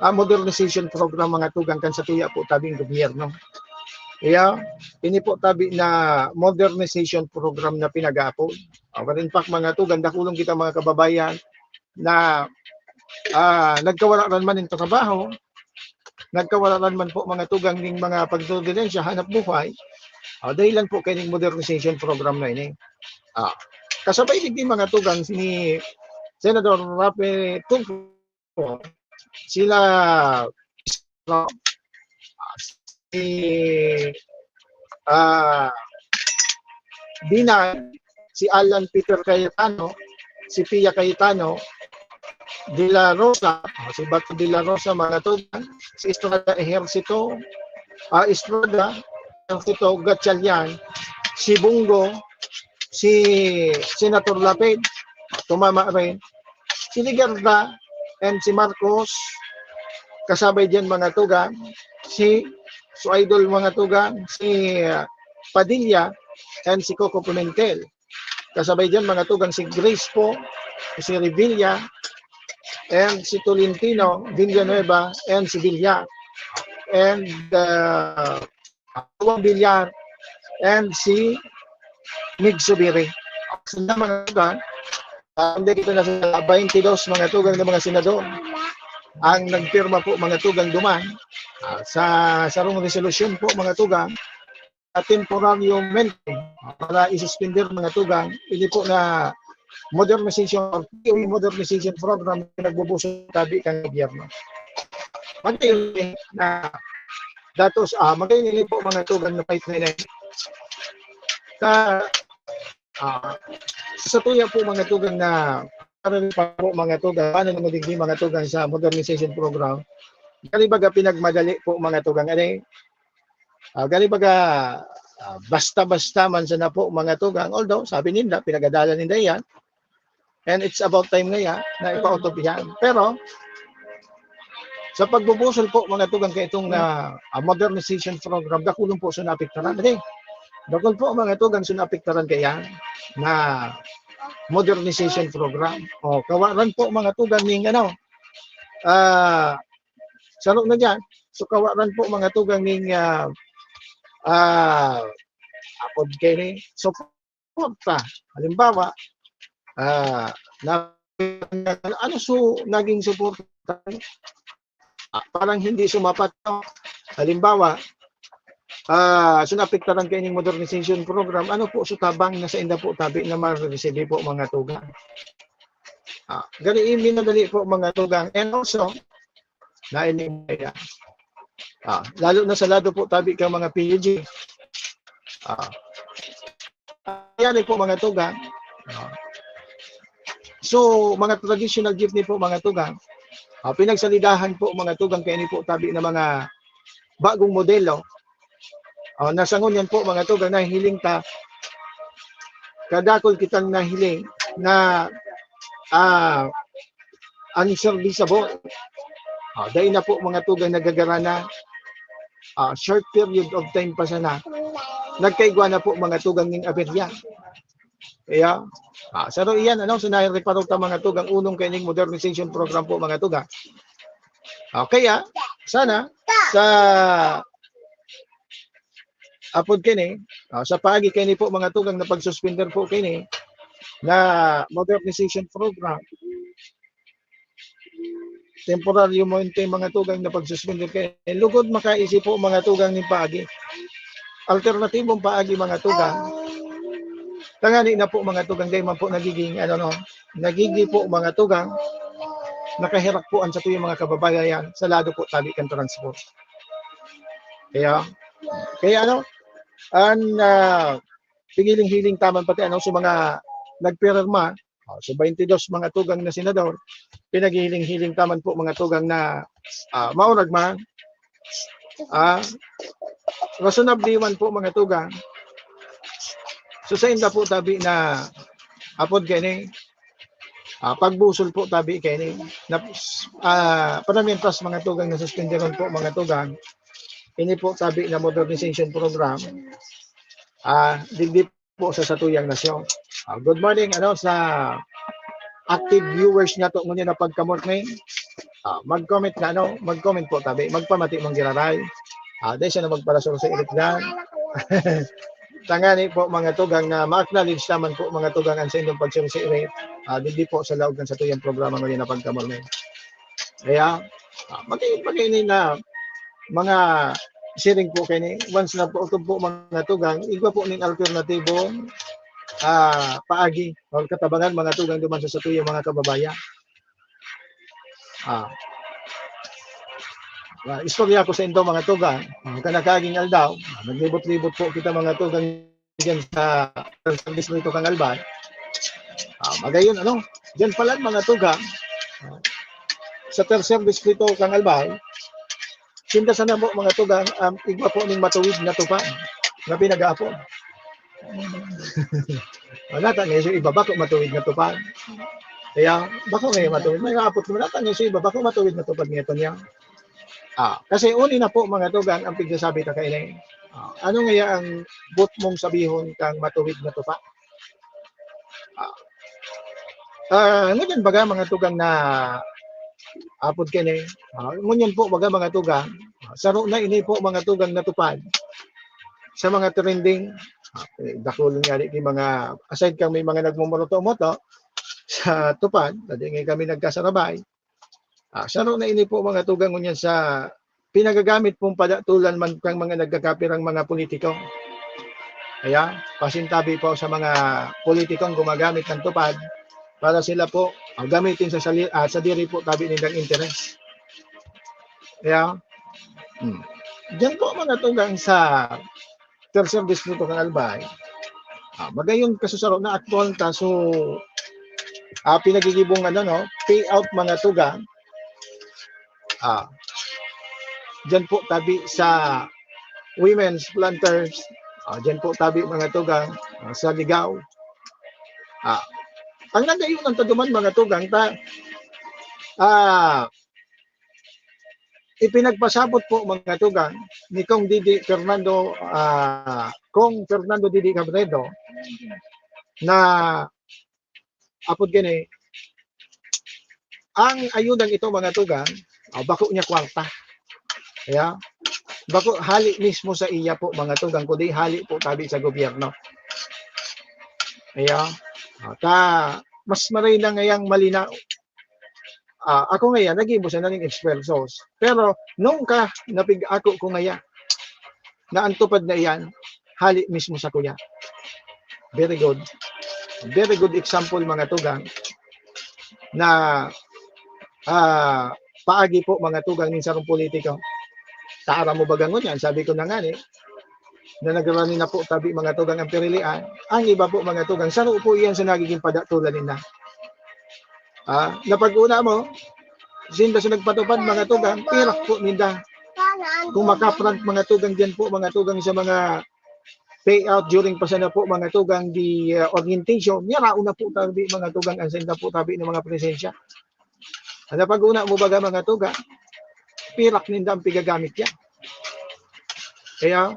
ah, modernization program, mga tugang, kan satuya po tabing gobyerno. Kaya, ini po tabi na modernization program na pinag-aapod. Ah, in fact, mga tugang, dakulon kita, mga kababayan, na, ah, nagkawara ran man nin trabaho, nagkawara ran man po, mga tugang, ning mga pagdurdilisya, hanap buhay, ah, dahilan po kaining modernization program na ini. Ah, kasabay digdi, mga tugang, ni Senador Raffy Tulfo, sila, si, ah, Binay, si Alan Peter Cayetano, si Pia Cayetano, De La Rosa, ah, si Bato De La Rosa, mga tugang, si Estrada Ejercito, ah, Estrada Ejercito, Gatchalian, si Bong Go, si Senator Lapid, tumama rin, si Legarda, and si Marcos. Kasabay diyan, mga tugang, si, so idol, mga tugang, si, ah, Padilla and si Coco Pimentel. Kasabay diyan, mga tugang, si Grace po, si Revilla, and si Tolentino Villanueva, and si Villar, and, ah, Juan Villar, and si Mig Zubiri. Sila, mga tugang, ah, hindi kita na sa twenty-two, mga tugang, ng mga senador ang nagpirma po, mga tugang, duman, ah, sa sarong resolusyon po, mga tugang, na temporaryamente, ah, para isuspender, mga tugang, ini po na modernization or T O E modernization program na nagbubuso tabi kan gobyerno. Pati na datos, ah, magayon ini po, mga tugang, na pipeline na yun. Sa, ah, sa tuya po, mga tugang, na para pa po, mga tugang, paano na magiging, mga tugang, sa modernization program? Kani baga pinagmadali po, mga tugang, ano eh, ah, gani baga, ah, basta-basta man sana po, mga tugang. Although, sabi ninda, pinagadalan ninda yan. And it's about time ngaya na ipa-out of yan. Pero, sa pagbubusol po, mga tugang, kay itong, ah, ah, modernization program, dakulon po sa naapektaran. Okay? Dakul po, mga tugang, sa naapektaran kaya na modernization program. O, kawaran po, mga tugang, ning ano, ah, saro na diyan. So, kawaran po, mga tugang, ning, ah, ah, apod kay ni suporta. Halimbawa, ah, na, ano so naging suporta? Ah, parang hindi sumapat, no? Halimbawa, ah, so naapektaran kaining modernization program, ano po so tabang na sainda po tabi na ma-receive po, mga tugang? Ah, gani, minadali po, mga tugang. And also, na ini, ah, lalo na sa lado po tabi kang mga P U G. Ah, yan po, mga tugang. Ah. So, mga traditional jeepney po, mga tugang. Ah, pinagsalidahan po, mga tugang, kay ini po tabi na mga bagong modelo. Ah, na sa ngunyan po, mga tugang, nahihiling ta, kadakul kitang nahiling na, ah, unserviceable. Ah, dai na po, mga tugang, nagagara na. Ah, short period of time pa sana, nagkaigwa na po, mga tugang, ning aberya. Kaya, ah, saro iyan, ano, so nareparo ta, mga tugang, unong kaining modernization program po, mga tugang. Ah, kaya, sana, sa apod kini, ah, sa paagi kini po, mga tugang, na pagsuspender po kini na modernization program, temporaryo mo yung mga tugang na pagsuspender kay lugod makaisip po, mga tugang, ning paagi. Alternatibong paagi, mga tugang. Tangani na po, mga tugang, dai man po nagiging, ano, no, nagigi po, mga tugang, nakaherak po an satuyang mga kababayan sa lado po tabi kan transport. Kaya, kaya ano, an, ah, pighiling-hiling ta man pati, ano, sa mga nagpirma, ah, sa twenty-two mga tugang na senador, pinaghihiling-hiling ta man po, mga tugang, na, ah, maurag man, ah, rasonable man po, mga tugang. So, sainda po tabi na apod kini, ah, pagbusol po tabi kini na, ah, para mientras, mga tugang, na suspenderon po, mga tugang, ini po tabi na modernization program, ah, digdi po sa satuyang nasyon. Ah, good morning, ano, sa active viewers nato ngunyan na pagkamorning. Ah, mag-comment na, ano, mag-comment po tabi, magpamati mong giraray. Ah, dahil siya na magpalasursuirit dyan. Tangani po, mga tugang, na ma-acknowledge naman po, mga tugang, ang sa inyong pagsursuirit. Ah, digdi po sa laog ng satuyang programa ngunyan na pagkamorning. Kaya, ah, mag-, mag-, na mga siring po kini, once na po, po, mga tugang, igwa po ning alternatibong, ah, paagi or katabangan, mga tugang, duman sa satuyang mga kababayan. Ah. Ah, istorya ko sa indo, mga tugang. Ah, kanakaging aldaw, ah, naglibot-libot po kita, mga tugang, diyan sa, sa distrito kang Albay. Ah, magayon, ano, diyan pala, mga tugang, ah, sa tercer distrito kang Albay, sinda sana mo, mga tugang, um, igwa po ning matuwid na tupa na pinag-aapon. Wala ta, ngayon yung iba ba kung matuwid na tupa? Kaya, bako ngayon matuwid. May apot naman ata niya sa iba, bako matuwid na tupad ngayon niya. Ah, kasi uni na po, mga tugang, ang pigsasabi ta kaini. Ah, ano ngaya ang but mong sabihon kang matuwid na tupa? Ah, ah, ngunyan baga, mga tugang, na apod kini. Ah, ngunyan po, baga, mga tugang, ah, saro na ini po, mga tugang, natupad sa mga trending. Ah, eh, dakul nga di, di mga, aside kang may mga nagmumoroto-moto sa tupad, na di nga kami nagkasarabay. Ah, saro na ini po, mga tugang, ngunyan sa pinagagamit pong padatulan man kang mga nagkakapirang mga politiko. Kaya, pasintabi po sa mga politikong gumagamit ng tupad para sila po, ah, gamitin sa sali-, ah, sa diri po tabi nilang interes. Kaya, hmm. Diyan po, mga tugang, sa Tercer Distrito kan Albay, ah, magayon kasusaro na aktual ta. So, ah, pinagigibong, ano, no, payout, mga tugang. Ah, diyan po tabi sa Women's Planters. Ah, diyan po tabi, mga tugang, ah, sa Ligao. Ah, ang nagayunan ta duman, mga tugang, ta, ah, ipinagpasabot po, mga tugang, ni Kong Didi Fernando, ah, Kong Fernando Didi Cabredo, na apod gani, ang ayudang ito, mga tugang, ah, bako niya kwarta. Kaya, bako hali mismo sa iya po, mga tugang, kundi hali po tabi sa gobyerno. Kaya, ah, ta, mas maray na ngayang malinaw. Ah, ako ngayon, naging siya na ning ekspertos. Pero, nung ka, napig-ako ko ngaya, na ang tupad na iyan, hali mismo sa kuya. Very good. Very good example, mga tugang, na, ah, paagi po, mga tugang, nin sarong politiko. Taara mo baga ngunyan, sabi ko na nga ni, na nagrani na po tabi, mga tugang, ang pirilian. Ang iba po, mga tugang, saro po iyan sa nagiging padatulan nila. Ah, napag-una mo, sinda sa nagpatupad, mga tugang, pirak po ninda. Kung makaprank, mga tugang, diyan po, mga tugang, sa mga payout during pa sana po, mga tugang, di, ah, orientation, yaraon na po tabi, mga tugang, ang sinda po tabi ng mga presensya. Ano pag-una mo baga, mga tugang? Pirak ninda ang pigagamit yan. Kaya,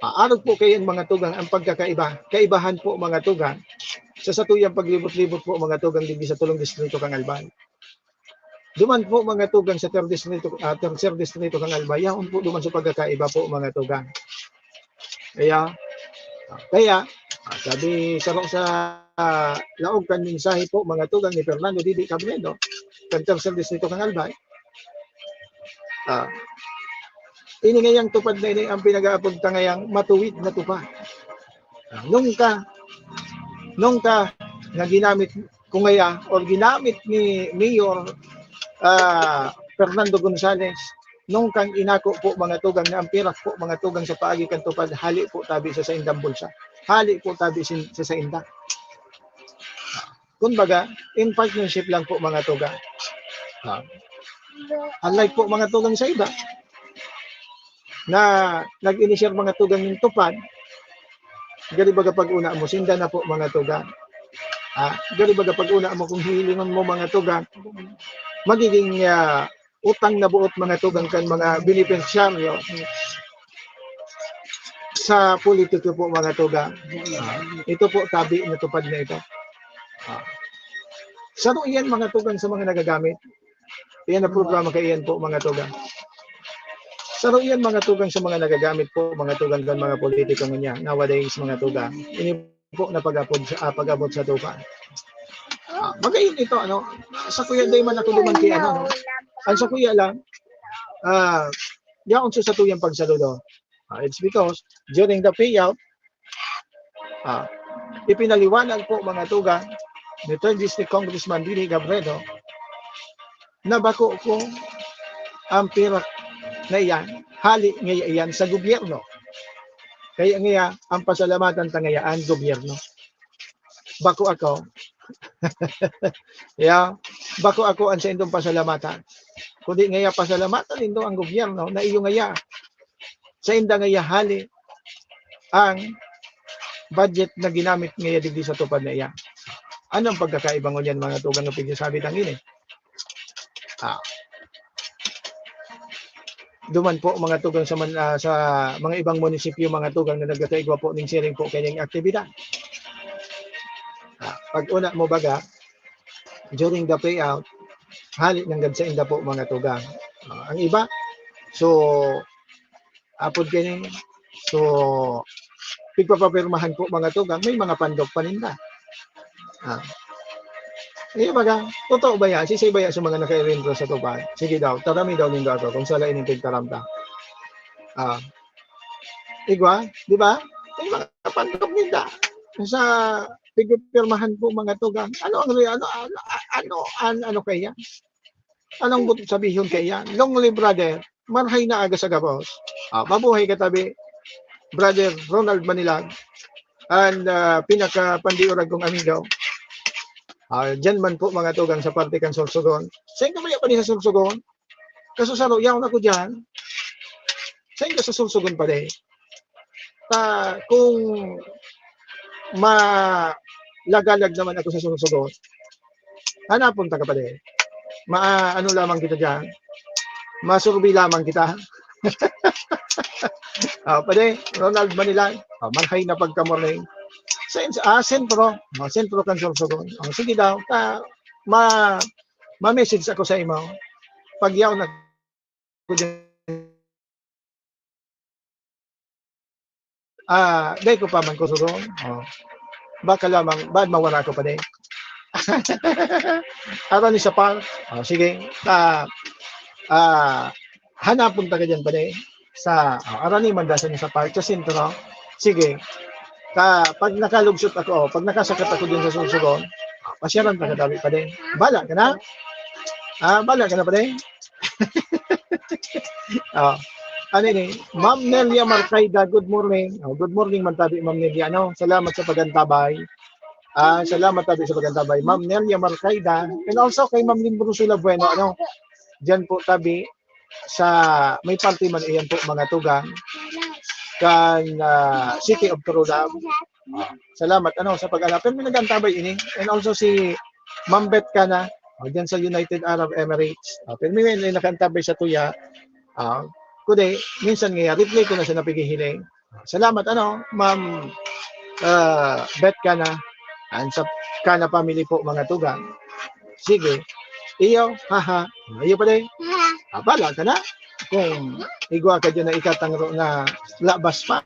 ah, arog po kayan, mga tugang, ang pagkakaiba. Kaibahan po, mga tugang, sa satuyang paglibot-libot po, mga tugang, digdi sa tulong distrito kang Albay. Duman po, mga tugang, sa third distrito, ah, third distrito kang Albay, yaon po duman sa pagkakaiba po, mga tugang. Kaya, kaya, ah, sabi sa, sa laog kan mensahe po, mga tugang, ni Fernando Didi Cabredo, kan Tercer Distrito kan Albay, ah, ini ngayang tupad na ini ang pinag-aapod ta ngayang matuwid na tupad. Ah, nung ka, nung ka na ginamit ko ngaya or ginamit ni Mayor, ah, Fernando Gonzales, nung kang inako po, mga tugang, na ang pirak po, mga tugang, sa paagi kan tupad, hali po tabi sa saindang bulsa. Hali po tabi sin-, sa sainda. Kumbaga, in partnership lang po, mga tugang. Ah. Unlike po, mga tugang, sa iba, na nag-initiate, mga tugang, nin tupad, gari baga pag-una mo, sinda na po, mga tugang. Ah, gari baga pag-una mo, kung hihilingon mo, mga tugang, magiging, ah, utang na buot, mga tugang, kan mga benepisyaryo sa politiko po, mga tugang. Ah, ito po, tabi na tupad na ito. Ah. Saro iyan, mga tugang, sa mga nagagamit. Iyan ang programa kaiyan po, mga tugang. Saro iyan, mga tugang, sa mga nagagamit po, mga tugang, kan mga politiko ngunyan, nowadays, mga tugang. Ini po na pag-apod sa, ah, pag-abot sa tupad. Ah, magayon ito, ano, sa kuya, di man ako duman kay ano, no? Ang sa kuya lang, ah, yaon sa satuyang pagsaludo. Ah, it's because during the payout, ah, ipinaliwanag po, mga tugang, ni third District Congressman Didi Cabredo na bako ko ang pirak na iyan, hali ngaya iyan sa gobyerno. Kaya ngaya, ang pasalamatan ta ngaya ang gobyerno. Bako ako. Yeah. Bako ako ang saindong pasalamatan. Kundi ngaya pasalamatan nindo ang gobyerno na iyo ngaya, sainda ngaya hali ang budget na ginamit ngaya digdi sa tupad na iyan. Ano ang pagkakaiba ngunyan, mga tugang, na pigsasabi tang ini? Ah. Duman po, mga tugang, sa man-, ah, sa mga ibang munisipyo, mga tugang, na nagkakaigwa po ning siring po kaining aktibidad. Ah, pag una mo baga, during the payout, hali nanggad sa inda po, mga tugang. Ah, ang iba, so, apod kaini, so, pigpapapirmahan po, mga tugang, may mga pandok pa ninda. Ah. Eh, baga, totoo ba yan? Sisay ba yan sa mga nakairentro sa tuban? Sige daw, tarami daw nindo ako kung sala ining pigtaram ta. Ah. Igwa, di ba? May mga pandok ninda. Sa pigpipirmahan po, mga tugang. Ano ang re-, ano, ano, ano, an-, ano kaya? Anong but-, sabihon kaya? Long live, brother. Marhay na aga sa gabos. Ah, mabuhay ka tabi, Brother Ronald Manilag. And, ah, pinakapandiurag kong amigo. Ah, dyan man po, mga tugang, sa parte kan Sorsogon. Saan ka ba yan pa din sa Sorsogon? Kaso saro, yaon ako dyan. Saan ka sa Sorsogon pa din? Ta, kung malagalag naman ako sa Sorsogon, hanapon ta ka pa din. Ma-, ano lamang kita dyan. Masurvey lamang kita. Ah, pwede, Ronald Manilan. Ah, marhay na pagka-morning. Sen-, ah, sentro. Ah, sentro kan Sorsogon. Ah, sige daw. Ta, ma-, ma-message ako sa imo. Pag yaon ako dyan. Ah, dai ko pa man kusugon. Oh. Baka lamang, bad mawara ko pa din. Ato ni sa park. Oh, sige. Ah, ah, hanapon ta ka dyan pa din. Sa, oh, arani man dasan sa park, sa sentro. Sige. Ta, pag nakalugsot ako, oh, pag nakasakat ako dyan sa Sorsogon, pasyalan ta ka dabi pa din. Bala ka na? Ah, bala ka na pa din? Oh. Ano ini? Ma'am Nelia Marcaida, good morning. Oh, good morning man tabi, Ma'am Nelia, ano? Salamat sa pagantabay. Ah, salamat tabi sa pagantabay. Ma'am Nelia Marcaida, and also kay Ma'am Lynn Brusula Bueno, ano? Diyan po tabi sa may parte man iyan po, mga tugang kan, ah, City of True Love. Ah, salamat, ano, sa pag-alapin. May nag-antabay ini. And also si Ma'am Beth Cana, ah, diyan sa United Arab Emirates. Ah, pero may, may nag-antabay sa tuya. Ah, kundi, minsan nga, replay ko na siya napighihiling. Salamat, ano, Ma'am, ah, Beth Cana. And sa Cana family po, mga tugang. Sige. Iyo, haha. Iyo pa din. Ah, bala ka na. Kung igwa ka dyan na ikatangro na labas pa.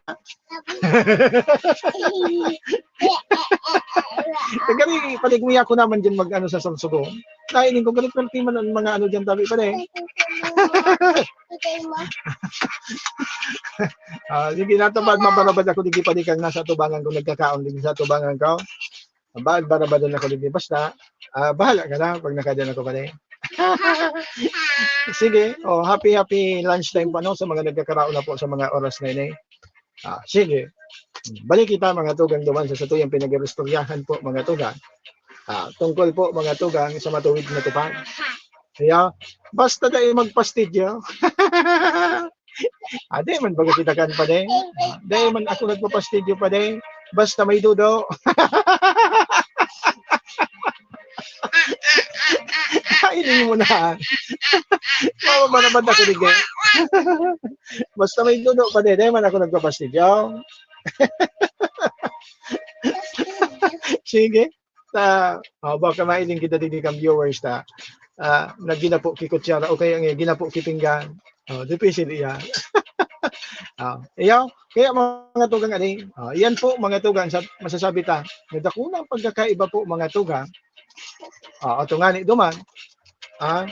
Kagani, paligmuya ko naman dyan mag-ano sa Sorsogon. Nailing ko, ganit man man ang mga ano dyan, tabi pa din. Ah, sige, natabad, mabarabad ako, digi pa di kang nasa tubangan ko, nagkakaon, digi sa tubangan ko. Abaan, barabadon ako digdi. Basta, ah, bahala ka na pag nakadan ako pa din. Sige, oh, happy, happy lunch time po, no, sa mga nagkakaraon na po sa mga oras na ini. Ah, sige. Balik kita, mga tugang, duman sa satuyang pinag-iristoryahan po, mga tugang. Ah, tungkol po, mga tugang, sa matuwid na tupad. Kaya, basta dai magpastidyo. Ah, di man baga kita kan pa din. Ah, di man ako nagpapastidyo pa din. Basta may dudo. Kainin mo na. Mababa naman ako, dige. Basta may dudo pa din. Di man ako nagpapastidyo. Sige. Ta, oh, baka mailing kita digdi kan viewers ta. Ah, na ginapo ki kutsara o kaya nga ginapo ki pinggan. Oh, depende iyan. Ah, iyo, kaya mga tugang ani, ah, iyan po mga tugang sa masasabi ta. Nadakuna ang pagkakaiba po mga tugang. Ah, ato nga ni duman. Ah,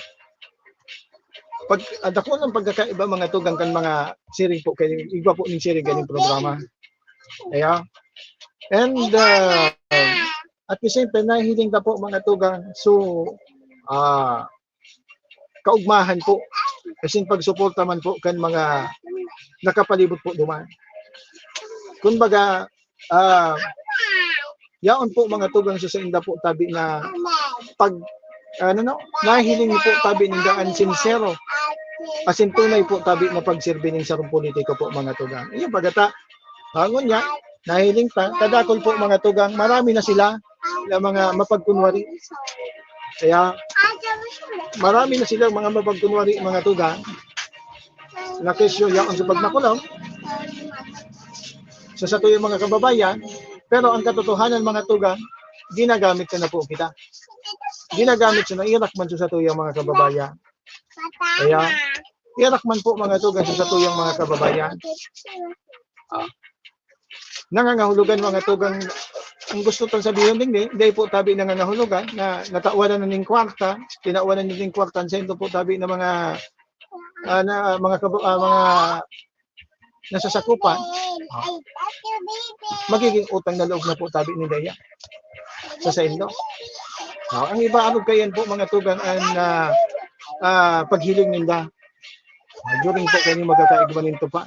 pag, ah, dakula ang pagkakaiba mga tugang kan mga siring po kay igwa po ning siring ganing programa. Iyo. And, ah, at the same time, nahihiling ta po, mga tugang. So, ah, kaugmahan po. Kasi pagsuporta man po kan mga nakapalibot po duman. Kumbaga, ah, yaon po, mga tugang, sa sainda po tabi na pag, ano, no, nahihiling po tabi ninda an sinsero, asin tunay po tabi na pagserbi ning sarong politiko po, mga tugang. Iyo, pagata, hangon niya, nahiling ta, kadakol po, mga tugang, marami na sila. na mga mapagkunwari. Kaya marami na silang mga mapagkunwari, mga tugang, na kesyo yaon sa pagmakulong sa satuyang mga kababayan, pero ang katotohanan, mga tugang, ginagamit na po kita. Ginagamit na, iyanak man sa satuyang mga kababayan. Kaya, iyanak man po, mga tugang, sa satuyang mga kababayan. Ah. Nangangahulugan, mga tugang, ang gusto tang sabihin din, di, di po tabi nangangahulugan na natawanan na ning kwarta, tinawanan na ning kwarta, sa ito po tabi na mga, ah, na, mga kaba-, ah, mga nasasakupan, ah, magiging utang na loob na po tabi ni Daya sa saindo. Ah, ang iba, ano kayan po, mga tugang, ang, ah, ah, paghiling ninda. Ah, during po kayo magkakaigwa nin tupa.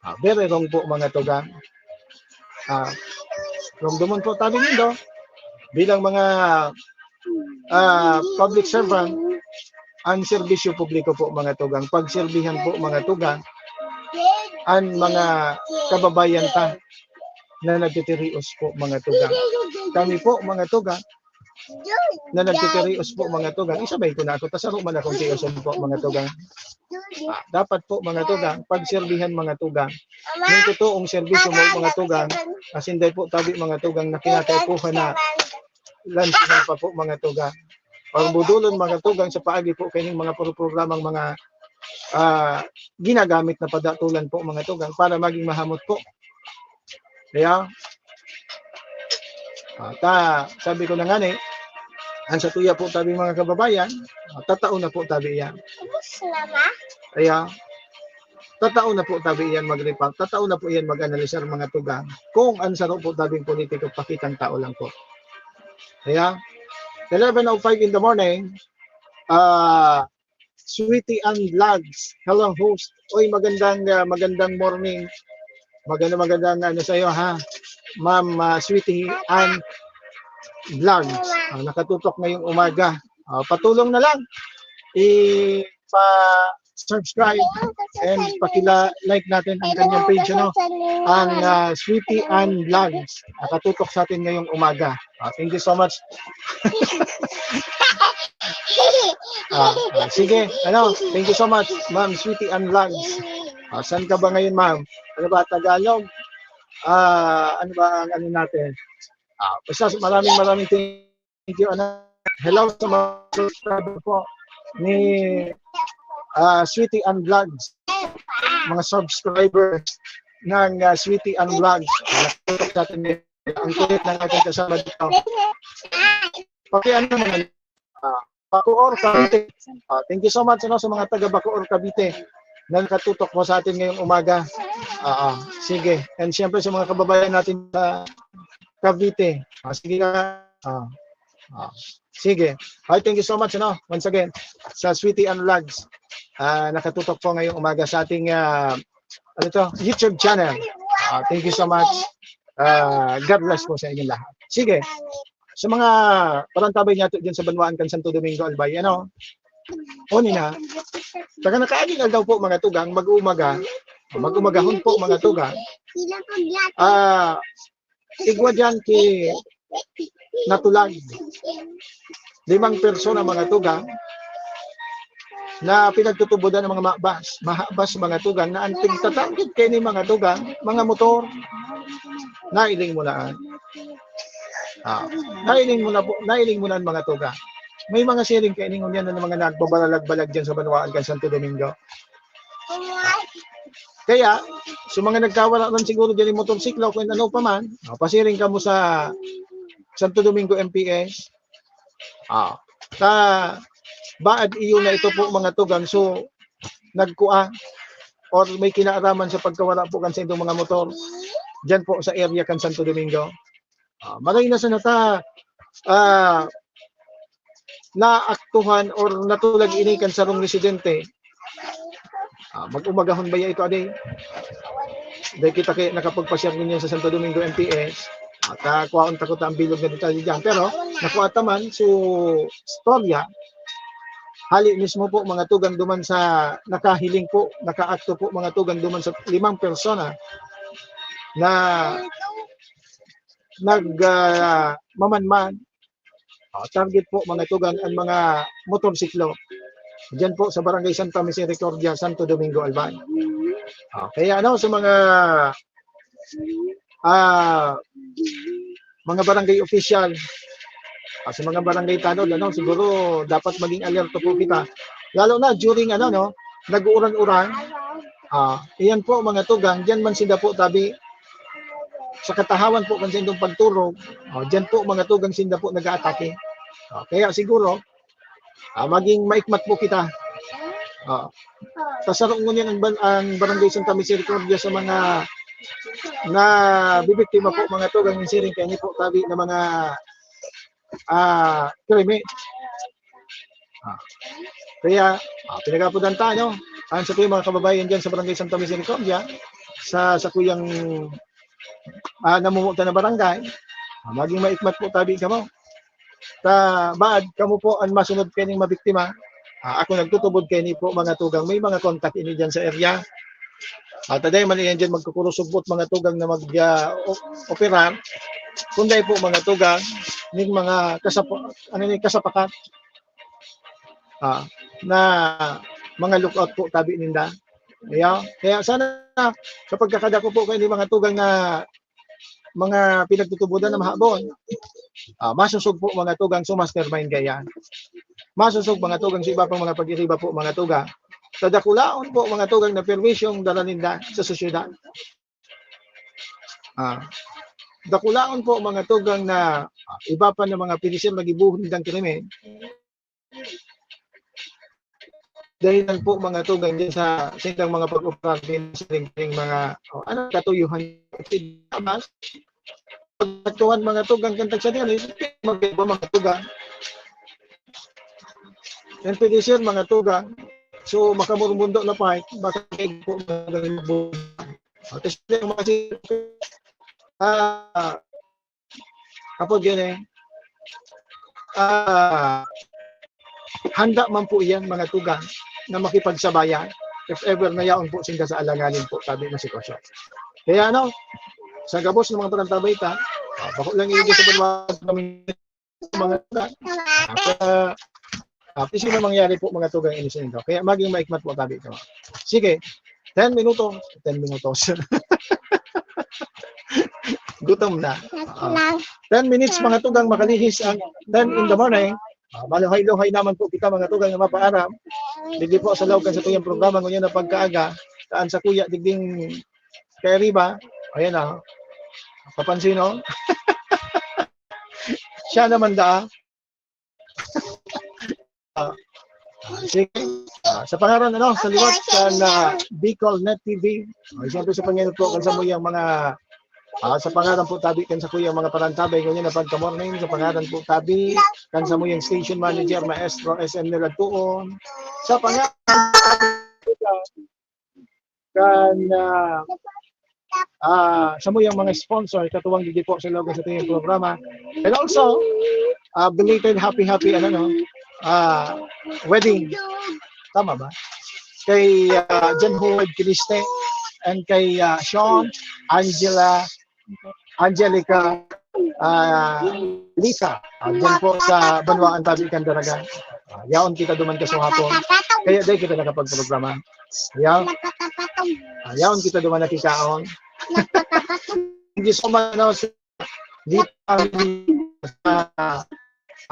Ah, very wrong po, mga tugang. Ah, romdomon po tabi nindo, bilang mga, ah, public servant, ang serbisyo publiko po, mga tugang, pagserbihan po, mga tugang, ang mga kababayan ta na nagtitirios po, mga tugang. Kami po, mga tugang, na nagtitirios po, mga tugang, isabay ko na ako, tasaro man akong tioson po, mga tugang. Ah, dapat po, mga tugang, pagserbihan, mga tugang. Yung totoong serbisyo mo, mga tugang, asin dahil po tabi, mga tugang, na kinakaipuhan na lansihan pa po, mga tugang. Pagbudulon, mga tugang, sa paagi po kaining mga pro-, programang mga, ah, ginagamit na padatulan po, mga tugang, para maging mahamot po. Kaya, ah, ta, sabi ko na nga ni, ang satuya po tabi, mga kababayan, ah, tatao na po tabi yan. Kaya, tatao na po tabi yan mag-report, tatao na po yan mag-analisar, mga tugang. Kung ang saro po tabing politiko, pakitang tao lang po. Kaya, eleven oh five in the morning, ah, Sweetie Ann Vlogs. Hello, host. Oy, magandang, ah, magandang morning. Magandang, magandang ano sa'yo, ha? Ma'am, ah, Sweetie Ann Vlogs. Ah, nakatutok ngayong umaga. Ah, patulong na lang. I-pa-subscribe and pakila-like natin ang kanyang page, ano? Ang, ah, Sweetie Ann Vlogs. Nakatutok sa atin ngayong umaga. Ah, thank you so much. Ah, ah, sige, ano, thank you so much, Ma'am Sweetie Ann Vlogs. Ah, saan ka ba ngayon, ma'am? Ano ba, Tagalog? Ah, ano ba ang ano natin? Ah, basta maraming, maraming thank you, ano. Hello sa mga subscriber po ni, ah, Sweetie Ann Vlogs. Mga subscribers ng, ah, Sweetie Ann Vlogs. Ah, nakikita natin ang kulit ng ating kasama dito. Paki-ano naman, ah, Bacoor, Cavite. Ah, thank you so much, ano, sa mga taga Bacoor, Cavite na nakatutok po sa atin ngayong umaga. Ah, ah, sige. And siyempre sa mga kababayan natin sa Cavite. Ah, sige na. Ah, ah, sige. Hi, thank you so much, ano, once again, sa Sweetie Ann Vlogs. Ah, nakatutok po ngayong umaga sa ating, ah, ano to, YouTube channel. Ah, thank you so much. Ah, God bless po sa inyong lahat. Sige. Sa mga parantabay niya dyan sa banwaan kan Santo Domingo, Albay, ano? O, nina, taga nakaaging aldaw po, mga tugang, mag-uumaga. Mag-umagahon po, mga tugang. Ah, igwa dyan ki Natulag. Limang persona, mga tugang, na pinagtutubodan ng mga mabas, mahabas, mga tugang, na ang tigtatanggit kaini, mga tugang, mga motor, nailing mo na. Ah, nailing mo na po, nailing mo na ang mga tugang. May mga siring kaini ngunyan na mga nagbabalalag-balag dyan sa banwaan kan Santo Domingo. Kaya, sa mga nagkawala man siguro dyan yung motorsiklo, kung ano pa man, ah, pasiring kamo sa Santo Domingo M P S. Ah, ta, baad iyo na ito po, mga tugang. So, nagkua or may kinaaraman sa pagkawala po kan sa itong mga motor dyan po sa area kan Santo Domingo. Ah, maray na sana ta, ah, naaktuhan or natulag ini kan sarong residente. Ah, mag-umagahon ba ya ito, ade? Dahil kita kay nakapagpasyar ninyo sa Santo Domingo M P S. At, ah, kuhaon ta ko ta ang bilog na detalye dyan. Pero, nakuha ta man, so, storya, hali mismo po, mga tugang duman sa nakahiling po, nakaakto po, mga tugang duman sa limang persona na nag, ah, mamanman. Ah, target po, mga tugang, ang mga motorsiklo. Diyan po sa Barangay Santa Misericordia, Santo Domingo, Albay. Ah, kaya ano, sa mga, ah, mga barangay official, ah, sa mga barangay tanod, ano, siguro dapat maging alerto po kita. Lalo na during, ano, no, nag-uuran-uran. Ah, iyan po, mga tugang, diyan man sinda po tabi sa katahawan po kan saindong pagturog. Ah, diyan po, mga tugang, sinda po nag-aatake. Ah, kaya siguro, ah, maging maikmat po kita. Ah, tasaro ngunyan ang ban-, ang Barangay Santa Misericordia sa mga nabibiktima po, mga tugang, ng siring kaini po tabi na mga, ah, krimen. Ah, kaya, ah, pinagapudan tayo. Ang sa mga kababayan dyan sa Barangay Santa Misericordia, sa, sa kuyang, ah, namumutan na barangay, ah, maging maikmat po tabi kamo. Ta, baad kamo po ang masunod kaining mabiktima. Ah, ako nagtutubod kaini po, mga tugang, may mga contact ini dyan sa area. At aday man iyan dyan magkukurusugbot, mga tugang, na mag, ah, o-, operar. Kundi po, mga tugang, ning mga kasapa-, ano ni, kasapakan. Ah, na mga lookout po tabi ninda. Kaya, kaya sana sa pagkakadako po kaini, mga tugang, na mga pinagtutubodan na mahabon, ah, masosog po, mga tugang, sa mastermind kaya. Masosog, mga tugang, sa iba pang mga pag-iriba po, mga tugang. Sa dakulaon po, mga tugang, na perwisyong dala ninda sa sosyedad. Ah, dakulaon po, mga tugang, na, ah, iba pa na mga pinisir na gibuhon nindang krimen. Dahilan po, mga tugang, dyan sa sindang mga pag-operar din sa ring, ring mga, oh, ano, katuyuhan. Pagtuhan, mga tugang, kan tagsa diyan, eh, magkaiba, mga tugang. Yan pwede, sir, mga tugang. So, makamurmundo na pa, eh, baka kayo po, mga tugang, at least, yung mga si-, ah, kapag yun, eh, ah, handa man po yan, mga tugang, na makipagsabayan if ever na yaon po sinda sa alanganin po, tabi na sitwasyon. Kaya ano, sa gabos ng mga parantabay ta, ah, bako lang yung sa mga, mga tugang. Ah, kaya, ah, kasi na mangyari po, mga tugang, ini sa inyo. Kaya maging maikmat po, tabi ko. Sige, ten minutos, ten minutos. Gutom na. Ah, ten minutes, mga tugang, makalihis ang ten in the morning. Ah, maluhay-luhay naman po kita, mga tugang, na mapaaram. Digdi po sa laog kan satuyang programa, ngunyan na pagkaaga, taan sa kuya, digding kay Riba. Ayan, ah. Papansin, no? Siya naman, da. Ah, ah, sige. Ah, sa pangaran, ano, sa liwat kan, ah, Bicol Net T V. Ah, siyempre sa Panginoon po, kan samuyang mga, ah, sa pangaran po tabi kan sakuyang mga parantabay, ngunyan na pagka-morning, sa pangaran po tabi kan samuyang station manager, Maestro S M Nilagtuon, sa pangaran kan, ah, ah, samuyang mga sponsor, katuwang digdi po sa laog sa ating programa. And also, ah, belated happy, happy, ano, no, ah, wedding. Tama ba? Kay, ah, John Howard Kiliste and kay, ah, Sean, Angela, Angelica, ah, Lisa. Ah, dyan po sa Banwaan Tabi kan Daraga. Ah, yaon kita duman kasuhapon. Kaya dai kita nakapagprograma. Yaon, ah, yaon kita duman nakikaon. Thank you so much, ano, sa, di, ah,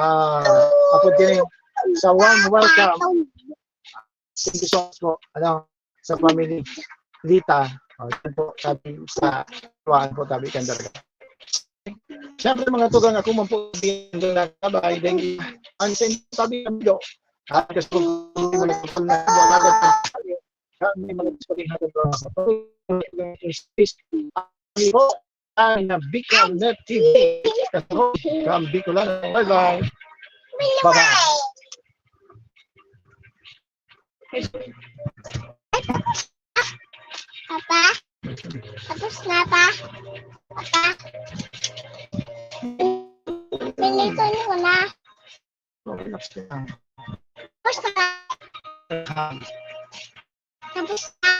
ah, ako din, sa warm welcome. Thank you so much po, ano, sa family Lita. O, yan po, sabi sa tuwaan po, tabi kan Daraga. Siyempre, mga tugang, ako man po, din na kabay, then, ang sa inyo, sabi ng video, ah, kasi po, kami mga sabi natin po, ang Bicol Net T V. From Bicolano. Bye-bye. Bye-bye. Papa? Tapos na, Pa? Papa? Pinito niyo na. Relax lang. Tapos na. Tapos na.